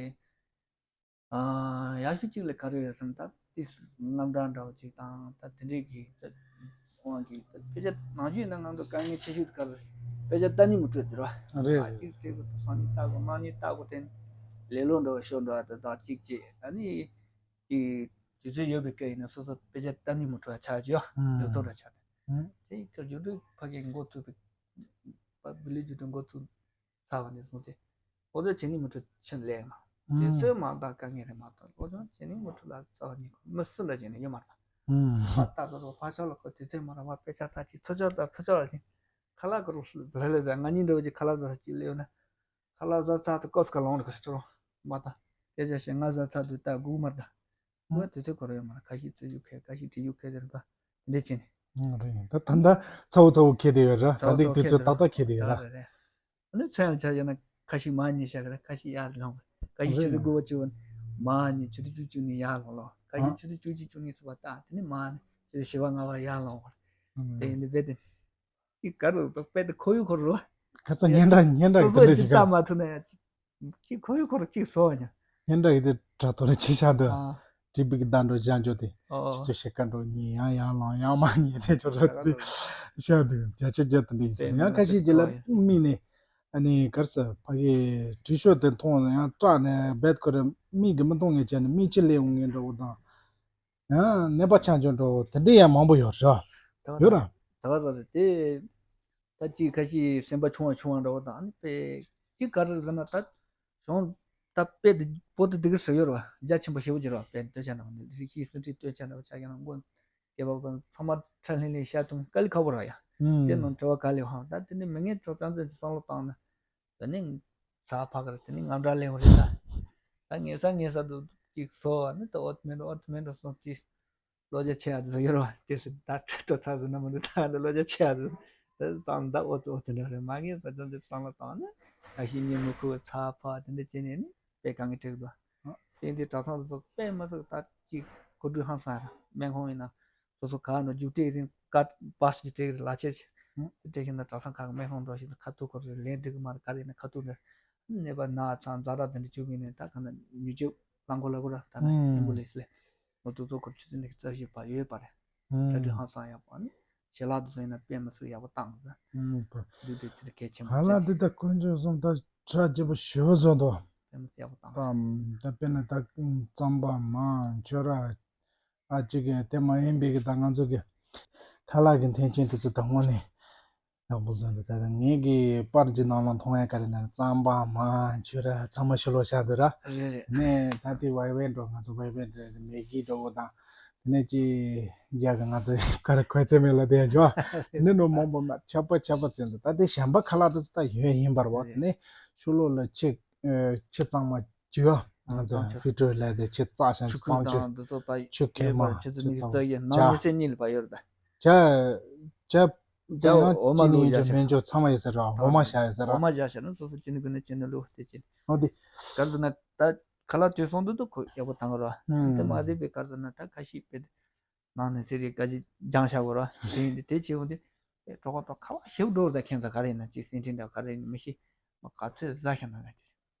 ཨ། ཡག་ཤོས་གཅིག་ལ་ག་རེ་རེད་ཟེར་ན་ད་དེ་དངངས་སྐྲག་འདྲ་བོ་གཅིག་དང་ད་དེ་འདྲས་ཀྱི་ད་དབང་གིས་ད་དཔེ་ཆ་ནང་བཞིན་ན་ང་ཚོ་དཀའ་ངལ་ཆེ་ཤོས་དེ་ག་རེ་རེད། དཔེ་ཆ་ལྟ་ནི་མི་འཕྲོད་དེ་ར། རེད་ཨ། རེད། གཅིག་སྤྲད་དགོས་ད་སང་ཉིན་ལྟ་དགོས་གནངས་ཉིན་ལྟ་དགོས་དེ་ལེ་ལོ་འདྲ་བོ་ཤོར་འགྲོ་བ་ད་ད་གཅིག་བྱས་ཨ་ནི་གཅིག་དུས་ཚོད་ཡོད་པའི་སྐབས་ཡིན་ན་སོ་སོ་དཔེ་ཆ་ལྟ་ནི་མི་འཕྲོད་པ་ཆགས་ཀྱི་ཡོད། ཡོད་དོ་འདྲ་ཆགས་ཏེ། དེ་ཁྱོད་རྒྱུགས་སྤྲོད་ཕ་གིར་འགོ་ཚུགས་པའི་པ་བི་ལི་རྒྱུགས་སྤྲོད་འགོ་ཚུགས། ཚར་བ་ནས་བཟུང་སྟེ། འོ་དེ་བྱེད་ནི་མི་འཕྲོད་ཕྱིན་ལས་མ། དུས་ཚོད་མ་འདང་དཀའ་ངལ་རེད་མ་གཏོགས་འོ་ཅང་བྱེད་ནི་མི་འཕྲོད་ལ་རྩ་བ་ཉིད་ཁོ་མི་སུ་འདྲ་བྱེད་ནི་ཡོད་མ་རེད་པ། ཨ་ལྟ་ད་རོ་ཕ་ཤག་ལ་ཁོ་དུས་ཚོད་མ་རག་པ་དཔེ་ཆ་ལྟ་ཅིག་ཚུར་ཕྱོགས་ལྟ་ཚུར་ཕྱོགས་ལ་ཅིག་ཁ་ལག་ཁོ་རོ་ལ་ལ་ལ་ང་གཉིས་འདྲ་བོ་ཅིག་ཁ་ལག་ཟ་ཅིག་ལས་ཡོད་ན། ཁ་ལག་ཟ་ཚར་དུ་ཀོ་སི་ཀ་ལོང་རེ་ཁ་ཤ་ཆོ་རོ་མ་ད། སྐད་ཆ་བཤད་ང་ཟ་ཚར་དུ་ལྟ་སྒུག་མ་ད། ང་དུས་ཚོད་ཁོ་ར་ཡོད་མ་རེད། ཁ་ཤས་ཚུར་ཡུག་ཁེལ་ཁ་ཤས་དྲི་ཡུག་ཁེལ་དེ་རེད་པ། དེ་འདྲས་བྱས་ནས། ཨང་རེད། ད་ད་ལྟ་ཚ་བོ་ཚ་བོ་ཁེལ་དེ་ཡོད་ར། ད་ལྟའི་དུས་ཚོད་ཏག་ཏག་ཁེལ་དེ་ཡོད་ར། རེད་རེད། ཨ་ནི་མཚན་ལ་ཆ་བཞག་ན་ཁ་ཤས་མར་ཉལ་བཞག་གི་ར། ཁ་ཤས་ཡར་ལངས་པ། ཁ་ཤས་ཆུ་ཚོད་དགུ་པ་བཅུ་པ་མར་ཉལ་ཆུ་ཚོད་བཅུ་བཅུ་ནས་ཡར་ལངས་ལོ། ཁ་ཤས་ཆུ་ཚོད་བཅུ་གཅིག་བཅུ་གཉིས་ཚུགས་པ་ལྟ་དེ་ནས་མར་ཉལ་ཆུ་ཚོད་བཞི་པ་ལྔ་པ་ཡར་ལངས་པ། དེ་ཡིན་དུས་རྦད་དེ། ཅིག་ག་རུ་དཔེ་དེ་ཁོ་ཡུ་ཁོ་རུ། ཁ་ཚ་སྙན་གྲགས་སྙན་གྲགས་སོ་སོ་ཡི་དེ་འདྲ་ཅིག་ཞིག་ལྟ་ག་མ་ཐུབ་ན་ཡང་ཅིག་ཅིག་ཁོ་ཡུ་ཁོ་རུ་ཅིག་བཟོ་བ་ཉ། སྙན་གྲགས་ཀྱི་དེ་དྲ་ཐོག་ལ་ཅིག་བཞག་འདུག་ཨ། ཀྲི་པིག་གི་བརྡ་འགྲོ་བཞག་འཇོག་དེ། ཨོ། ཆུ་ཚོད་ཕྱེད་ཀ་འགྲོ་ཉིན་ཡང་ཡར་ལངས་ཡང་མར་ཉལ་དེ་ཅོ་ར་དེ་བཞག་འདུག་བརྒྱ་ཆ་བརྒྱ་དེ་འདྲ་ཡིན་ཟེར་ཡང་ཁ་ཤས་ཀྱི་ལ་མིག་ནས་ཨ་ནི་གར་ས་ཕ་གི་དྲི་ཤོག་དེ་མཐོང་ཡང་སྐྲག་ནས་རྦད་ཁོ་ར་མིག་གིས་མི་མཐོང་ངེས་བྱས་ནས་མིག་ཆུ་ལས་འོང་ངེས་འདྲ་བོ་དང་། ཡང་ནད་པ་ཆང་ཆུང་འགྲོ་དེ་འདྲ་ཡང་མང་པོ་ཡོད་རེད། ད་ཡོད་ར། ད་ག་ར་རེད་དེ། ད་ཅིག་ཁ་ཤས་སེམས་པ་ཆུང་བ་ཆུང་བ་འདྲ་བོ་དང་ཨ་ནི་དཔེ་ཅིག་ག་རེ་རེད་ཟེར་ན་ད་གཞུང་ད་དཔེ་དེ་པོ་ཏི་དེ་གི་ཟེར་ཡོད་རེད་བ། རྒྱ་ཆེན་པོ་ཞེ་པོ་ཅིག་རེད་བ། དཔེ་སྟོད་ཆ་འདྲ་བོ་ནི་རིགས་ཤིག་སུ་འདྲའི་སྟོད་ཆ་འདྲ་བོ་ཆགས་ཀྱང་ན་མགོ་སྐྱེ་བ་ཚང་མ་ཁྲ་ལྷིང་ལྷིང་ཤ་ཐུང་དཀའ་ལས་ཁག་པོ་རེད་ཡ། དེ་ནང་དྲི་བ་ག་ལས་ཧང་ད་དེ་ནི་མི་ངན་ཚོ་ཙམ་ཙམ་གྱི་བསམ་བློ་བཏང་ན། དེ་ནས་ཚ་ཕག་རེད། དེ་ནས་ངམ་སྒྲ་ལེན་རེད་ད། ད་ངེ་ས་ངེ་ས་དུ་ཅིག་སོ་བ་ནི་ད་ཨོ་ཏི་མེན་འགྲོ་ཨོ་ཏི་མེན་འགྲོ་སོང་ཅིག་བློ་རྒྱ་ཆེ་ཡ་དུ་ཡོད་རོ། དེ་སུ་ད་ཁྲི་ཏོ་ཚ་ཟུ་ན་མི་འདུག་ད་ད་བློ་རྒྱ་ཆེ་ཡ་དུ་ད་བཏང་ད་ཨོ་ཏི་ཨོ་ཏི་འདྲ་རེད། མ་ངེས་ས་ཙམ་ཅིག་བསམ་བློ་བཏང་ན་ད་ཤི་ཉིན་མི་ཁུ་ཚ་ཕག་དེ་འདྲ་བྱས་ནས་ནི་དཔེ་གང་གི་འགྲིག་འདུག་དེ་འདི་གྲྭ་ཚང་དུ་དཔེ་མི་སྲིད་ད་ཅིག་གོ་སྒྲིག་ཧང་སང་ར་སྨན་ཁང་ཡིན་ན། སོ་སོ་ག་ནོ་རྒྱུགས་སྤྲད་རིང་ཀ་པཱ་སི་ཀྱི་སྤྲད་རིང་ལག་ཁྱེར་ཆེ། ཨང་། དེ་བཞིན་ན་གྲྭ་ཚང་ཁག་གི་སྨན་ཁང་འགྲོ་བཞིན་ཁ་ཐུག་ཁོ་རེ་ལན་འགྲིག་གི་མ་རེད། ག་རེ་ཡིན་ན་ཁ་ཐུག་འདྲ། ནད་པ་ན་ཚ་ཛ་དྲག་དེ་འདྲ་བྱུང་མིན་ནས་ད་ག་ན་མྱུར་སྐྱོབ་རླངས་འཁོར་ལ་གོ་ར་ད་ན་ཨེམ་བུ་ལེན་སི་ལས་ང་ཚོ་ཚོ་ཁོར་ཆུ་ཚོད་འདི་གི་རྩ་བཞི་བར་ཡོད་པ་རེད། གྲ་སྒྲིག་ཧང་སང་ཡག་པོ་ནི་ཞལ་ལག་དུ་སོང་ཡིན་ན་དཔེ་མི་སྲིད་ཡག་པོ་བཏང་ཟེར། ཨང་། འདི་དེ་དེ་གལ་ཆེན་པོ་ཁ་ལག་འདི་ད་དཀོན་མཆོག་གསུམ་ད་གྲ་རྒྱས་པོ་ཞེ་པོ་བཟོ་འདུག་དཔེ་མི་སྲིད་ཡག་པོ་བཏང་ཟེར། ད་དཔེར་ན་ད་རྩམ་པ་མར་ཆུ་ར། ཨ་ཅིག་གི་དེ་མ་ཡིན་པའི་གི་ད་ང་ཚོ་གི་ཁ་ལག་གི་མཐུན་རྐྱེན་དེ་ཚོ་ད་དངོས་གནས་ཡག་པོ་བཟོས་འདུག་ད་ལྟ་ངེད་ཀྱི་པར་གྱི་ནང་ལ་མཐོང་ཡ་ག་རེ་ན་རྩམ་པ་མར་ཆུ་ར་ཚང་མ་ཕྱི་ལོགས་བཞག་འདུག་ར། རེད་རེད། ནས་ད་དེ་ཝའི་ཝའི་འགྲོ་ང་ཚོ་ཝའི་ཝའི་འགྲོ་མེ་གི་འགྲོ་བོ་དང་དེ་ནས་ཅི་རྒྱ་གི་ང་ཚོ་ག་རེ་ཁོས་ཚེ་མེད་ལ་དེ་ཡ་འཇོ་དེ་ནས་འགྲོ་མང་པོ་མ་ཆར་པ་ཆར་པ་བཙལ་འདུག་ད་དེ་གཞན་པ་ཁ་ལག་དེ་ཚོ་ད་ཡོད་ཡིན་པར་བ། དེ་ནས་ཕྱི་ལོགས་ལ་ཆེ་ཨ་ཆུ་གཙང་མ་བཅུ་ཡ། ང་ཚོ་གཙང་ཆུ། ཕི་ཀྲོ་ལ་དེ་ཆུ་བཙགས་ཤིང་ཆུ་ཁུལ་གཙང་ཆུ། དང་འདི་ཚོ་ད་ཆུ་ཁེ་མ་ཡོད་པ་ཆུ་ཚོད་ནི་ཚོ་རྩ་ཡི་ནང་ཇ་མི་ཚེ་གཉིས་ལ་བ་ཡོད་རེད་ད། ཇ་ཇ་ཇ་ཇ་ཡང་འོ་མ་ཅི་ལུ་ཡིན་ཡ་ཆུ་ཤ་མེན་ཆུ་ཚང་མ་ཡོད་ས་ར། འོ་མ་ཤ་ཡོད་ས་ར། འོ་མ་ཇ་ཤ་ནི་སོ་སོ་ཅི་ནི་ཀུན་ནི་ཅི་ནི་ལུ་དེ་ཅི། འོ་དེ། གར་ཟ་ན་ད་ཁ་ལག་དུས་སོང་དུས་དུ་ཁོ་ཡག་པོ་བཏང་གི་ར། དེ་མ་རེད་པའི་གར་ཟ་ན་ད་ཁ་ཤས་པའི་ནང་ནས་ཟེར་རེ་དགའ་ཅི་ལྗང་ཤ་གོ་ར་དེ་ཡིན་དེ་དེ་ཆེ་བོ་དེ་གྲོགས་པོ་ཁ་བ་ཞིབ་འགྲོ་ར། ད་ཁྱེད་ཚོ་ག་རེ་ཡིན་ན་ཅིག་སེམས་ཁྲལ་འདྲ་ག་རེ་ཡིན་མི་ཤེས་མ་ག་ཚོད་ཟ་ཤ་ན་ག་ཅི།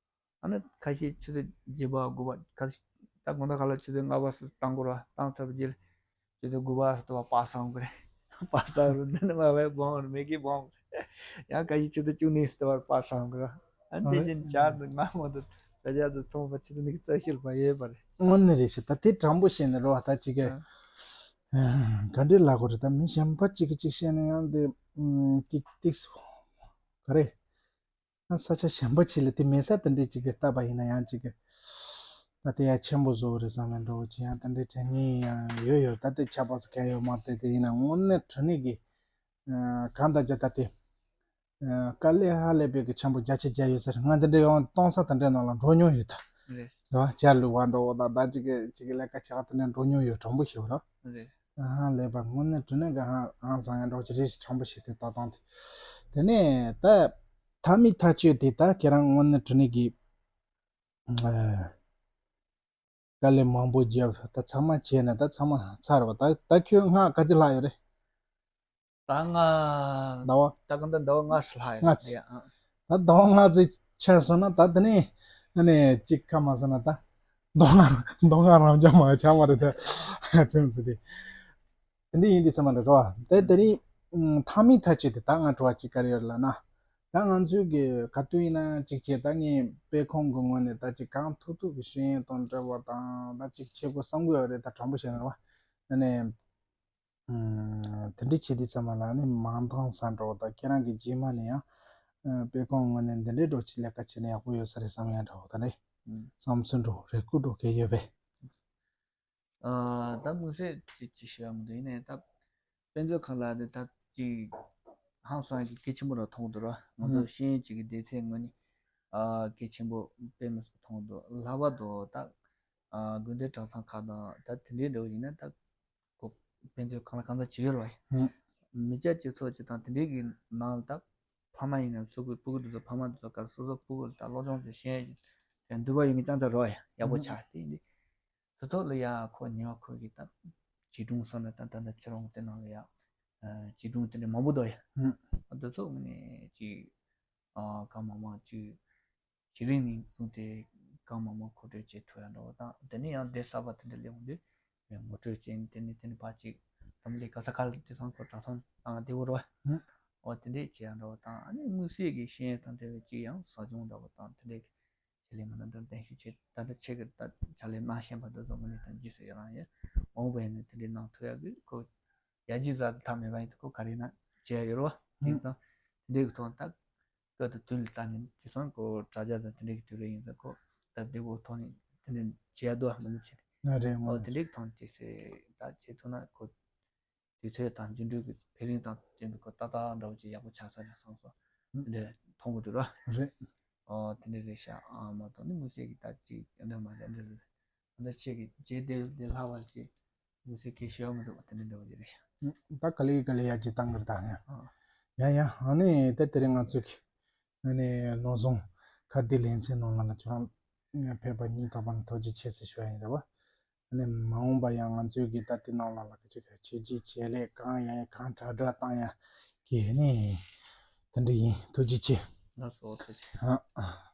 ཨ་ནི་ཁ་ཤས་ཆུ་ཚོད་བརྒྱད་པ་དགུ་པ་ཁ་ཤས་ད་དགོང་དག་ཁ་ལ་ཆུ་ཚོད་ལྔ་པ་སུ་བཏང་དགོས་ར། བཏང་ཐུབ་རྗེས་ཆུ་ཚོད་དགུ་པ་སུ་དུ་བ་པ་སང་དགོས་རེད། པ་སང་རུ་འདི་ནི་མ་བས་བོང་རུ་མེ་གི་བོང་རུ་ཡང་ཁ་ཤས་ཆུ་ཚོད་བཅུ་གཉིས་སུ་དུ་བ་པ་སང་དགོས་ར། ཨ་ནི་དེ་བཞིན་ཇ་འདི་ང་མོ་འདི་ད་ཇ་འདི་ཐོང་པ་ཆུ་ཚོད་ནི་གི་རྩ་ཤིལ་པ་ཡོད་པ་རེད། དངོས་གནས་རེད་ཤི། ད་དེ་དྲང་པོ་བཤད་ནས་རོ་ད་ཅིག་ག་ག་འདྲེ་ལ་གོ་རེད། ད་མི་གཞན་པ་ཅིག་གི་ཅིག་བཤད་ན་ཡང་འདི་ཏིག་ཏིག་ག་རེ། ས་ཆ་གཞན་པ་ཅིག་ལ་དེ་མེད་ས་དེ་འདྲས་ཅིག་གི་ལྟ་བ་ཡིན་ན་ཡང་ཅིག་གི་ད་དེ་ཡང་ཆེན་པོ་བཟོ་རེད་བསམ་ནས་འགྲོ་ཅི་ཡང་དེ་འདྲས་དྲན་ངེས་ཡང་ཡོད་ཡོད། ད་དེ་ཆ་པ་སུ་ག་ཡོད་མ་དེ་དེ་ཡིན་ན་དངོས་གནས་དྲན་ནས་གི་གང་ལྟར་ཅི་ད་དེ་དཀའ་ལས་ཧ་ལས་པའི་གི་ཆེན་པོ་བརྒྱ་ཆ་བརྒྱ་ཡོད་ཟེར། ང་དེ་འདྲས་ཡང་གཏོང་ས་དེ་འདྲས་ནང་ལ་འགྲོ་མྱོང་ཡོད་ད། རེད། རེད་བ། ཇ་བླུགས་པ་འགྲོ་བ་ད་ད་ཅིག་གི་ཅིག་གི་ལས་ཀ་བྱེད་ག་དེ་འདྲས་འགྲོ་མྱོང་ཡོད། དྲང་པོ་ཞུ་བ་ར། རེད། ཨ་ཧ་ལས་པ་དངོས་གནས་དྲི་ནས་ག་ཧང་ཧང་སང་ཡང་འགྲོ་ཅི་རེ་ཞིག་དྲང་པོ་ཞིག་དེ་ལྟ་སྟངས་དེ། དེ་ནས་ད་ཐ་མི་ཐ་ཆོད་དེ་ད་ཁྱེད་རང་དངོས་གནས་དྲི་ནས་གི་དཀའ་ལས་མང་པོ་བརྒྱབ་ད་ཚང་མ་བྱས་ནས་ད་ཚང་མ་ཚར་བ་ད་ད་ཁྱོད་སྔགས་ག་ཚོད་ལྷག་ཡོད་རེད། ད་ང་ཟླ་བ། ད་གང་ལྟར་ཟླ་བ་ལྔ་ཙམ་ལྷག་ཡོད་ལྔ་ཙམ། ཡ་ཨ། ད་ཟླ་བ་ལྔ་ཙམ་ཆགས་སོང་ན་ད་དེ་ནས་ཨ་ནས་གཅིག་ཁ་མ་སོང་ན་ད་མདོ་སྔགས་མདོ་སྔགས་རང་རྐྱ་མ་ཆགས་མ་རེད་ད་ཚིམ་ཚིམ་དེ། དེ་འདྲ་ཡིན་དུས་ཙམ་པ་འདྲ་རོ། དེ་དེ་རིང་ཐ་མི་ཐ་ཆོད་དེ་ད་ང་དྲི་བ་གཅིག་ག་རེ་ཡོད་ལབ་ན། ད་ང་ཚོས་གི་ག་དུས་ཡིན་ན་གཅིག་བྱས་ད་ངས་དཔེ་ཁང་གི་ངོས་ནས་ད་གཅིག་གང་ཐུབ་ཐུབ་གི་ཤེས་ཡོན་དང་འབྲེལ་བ་དང་ད་གཅིག་བྱེད་དགོས་བསམ་གི་ཡོད་རེད་ད་དྲང་པོ་བཤད་ན་རོ། ཨ་ནས། དེ་འདྲ་བྱེད་དུས་ཙམ་པ་ལ་ནི་མང་ཐང་ས་འགྲོ་བ་དང་ཁྱེད་རང་གི་རྗེས་མ་ནས་ཡང་དཔེ་ཁང་ངོས་ནས་འདི་འདྲའི་འགྲོ་ཆེད་ལས་ཀ་བྱེད་ན་ཡག་པོ་ཡོད་ས་རེད་བསམ་ཡང་འདྲ་བོ་དང་ནི་བསམ་ཚུལ་འགྲོ་རེ་སྐུལ་འགྲོ་གལ་ཡོད་པས། ད་དམིགས་བསལ་ཅིག་ཅིག་ཞུ་ཡ་མི་འདུག་ཡིན་ནའི་ད་དཔེ་མཛོད་ཁང་ལ་ནི་ད་ཅིག་ཧང་སང་གི་གལ་ཆེན་པོ་ར་མཐོང་འདུག་ར་ང་ཚོ་ཤེས་ཡོན་ཅིག་གི་སྡེ་ཚན་ངོས་ནས་གལ་ཆེན་པོ་དཔེ་མི་སྲིད་མཐོང་འདུག་ལྷག་པར་དུ་ད་དགོན་སྡེ་གྲྭ་ཚང་ཁག་དང་ད་དེ་འདྲའི་འདྲ་བོ་ཡིན་ན་ད། ཁོ་དཔེ་མཛོད་གང་ལ་གང་འཚམ་བྱེད་ཡོད་རེད་བ། མི་སྐྱ་སྤྱི་ཚོགས་ཀྱི་དང་དེ་འདྲའི་གི་ནང་ལ་ད་ཕ་མ་ཡིན་ན་སོ་སོའི་སྤུ་གུ་དེ་ཚོ་ཕ་མ་དེ་ཚོ་ག་སོ་སོ་སྤུ་གུ་ལ་ད་སློབ་སྦྱོང་ཚོ་ཤེས་ཡ་འདུན་པ་ཡོད་མཁན་ཅང་ཅང་རེད་བ། ཡག་པོ་ཆགས་དེ་ཡིན་དེ་དེ་ཚོ་ལ་ཡ་ཁོ་ཉེ་བ་ཁོ་གི་ད་བྱིས་སྒྲུང་སོགས་ན་ད་ད་ད་ཁྱེད་རང་དེ་ནང་ལ་ཡ་བྱིས་སྒྲུང་དེ་འདྲ་མང་པོ་འདུག་ཡ། དེ་ཚོ་ངོས་ནས་ཅིག་གང་མང་མང་ཅིག་དེ་རིང་ནས་བཟུང་སྟེ་གང་མང་མང་མཁོ་སྤྲོད་བྱེད་ཐུབ་ཡ་འདྲ་བོ་དང་དེ་ནས་ཡང་སྡེ་གསར་པ་དེ་འདྲ་སླེབས་འོང་དུས་ངོ་སྤྲོད་བྱས་ནས་དེ་ནས་དེ་ནས་ཕར་ཅིག་འཛམ་གླིང་ག་ས་ག་ལ་དེ་ཚང་ཁོ་གྲྭ་ཚང་བཏང་བདེ་བོ་རེད་བ། འོ་དེ་འདྲས་བྱེད་ཡ་འདྲ་བོ་དང་ཨ་ནི་དམིགས་བསལ་གྱི་ཤེས་ཡོན་དང་འབྲེལ་བའི་ཅིག་ཡང་ཟབ་སྦྱོང་འདྲ་བོ་དང་དེ་འདྲས་ཀྱི་ཆེད་ལས་མི་སྣ་འདིར་གདན་ཞུ་བྱས་ད་ལྟ་ཆེད་ཀྱི་ད་ཕྱག་ལས་གནང་བཞིན་པ་འདི་ཚོ་དངོས་གནས་དང་རྗེས་སུ་ཡི་རང་ཡིན། མ་འོངས་པ་ཡིན་ན་དེ་འདྲས་གནང་ཐུབ་ཡ་གི་ཁོ་ཡར་རྒྱས་ཟ་དེ་ཐག་མེད་པ་ཡིན་དུས་ཁོ་ག་རེ་ན་བྱེད་ཡ་ཡོད་རེད་བ། ཡིན་ཙང་དེ་འདྲའི་གི་ཐོག་ད་སྐབས་དང་དུས་ལ་བལྟས་ནས་དུས་སང་ཁོ་དྲ་རྒྱ་དང་དེ་འདྲའི་གི་དུས་རེ་ཡིན་ཙང་ཁོ་ད་བདེ་པོ་ཐོག་ནས་དེ་འདྲའི་བྱེད་ཡ་འདུག་བ་མི་འདུག་བྱེད་ན་རེད་ངོ་ཨོ་དེ་འདྲའི་གི་ཐོག་ནས་ཅིག་སེ་ད་བྱེད་ཐུབ་ན་ཁོ་དུས་ཚོད་དང་འགྱུར་འགྲོས་ཀྱི་འཕེལ་རིམ་དང་བསྟུན་པའི་ཁོ་ཏག་ཏག་འདྲ་བོ་ཅིག་ཡག་པོ་ཆགས་ས་རེད་བསམ་སོང་། དེ་འདྲའི་མཐོང་གི་འདུག་ར། རེད། ཨོ་དེ་འདྲའི་རེད་ཤག་ཨ་མ་གཏོགས་ནི་དམིགས་བསལ་གྱི་ད་ཅིག་འདྲ་མ་རེད་འདྲ་རེད། ད་ཆེད་ཀྱི་རྗེས་འདེབས་འདི་ལྷག་པར་ཅིག་དམིགས་བསལ་གྱི་ཤེས་ཡོན་མི་འདུག་པ་དེ་འདྲ་འདྲ་བོ་ཅིག་རེད་ཤག་ད་ག་ལེ་ག་ལེ་ཡར་རྒྱས་བཏང་གི་རེད་ད་ཡ། ཡ་ཡ་ཨ་ནི་ད་དེ་རིང་ང་ཚོས་ཀྱི་ཨ་ནི་ནོར་བཟང་ཁ་བརྡའི་ལེ་ཚན་ནང་ལ་ཁྱོད་རང་ཕེབས་པ་སྙིང་ཐག་པ་ནས་ཐུགས་རྗེ་ཆེ་ཟེར་ཞུ་ཡ་ཡིན་རེད་བ། ཨ་ནི་མ་འོངས་པ་ཡང་ང་ཚོས་ཀྱི་ད་དེ་ནང་ལ་ལ་ཁ་ཅིག་ཁ་ཆེ་རྗེས་ཆེ་ལས་གང་ཡང་གང་དྲག་དྲག་བཏང་ཡ་གི་ཨ་ནི་དེ་འདྲ་ཡིན། ཐུགས་རྗེ་ཆེ། ལགས་སོ་ཐུགས་རྗེ་ཆེ། ཨ།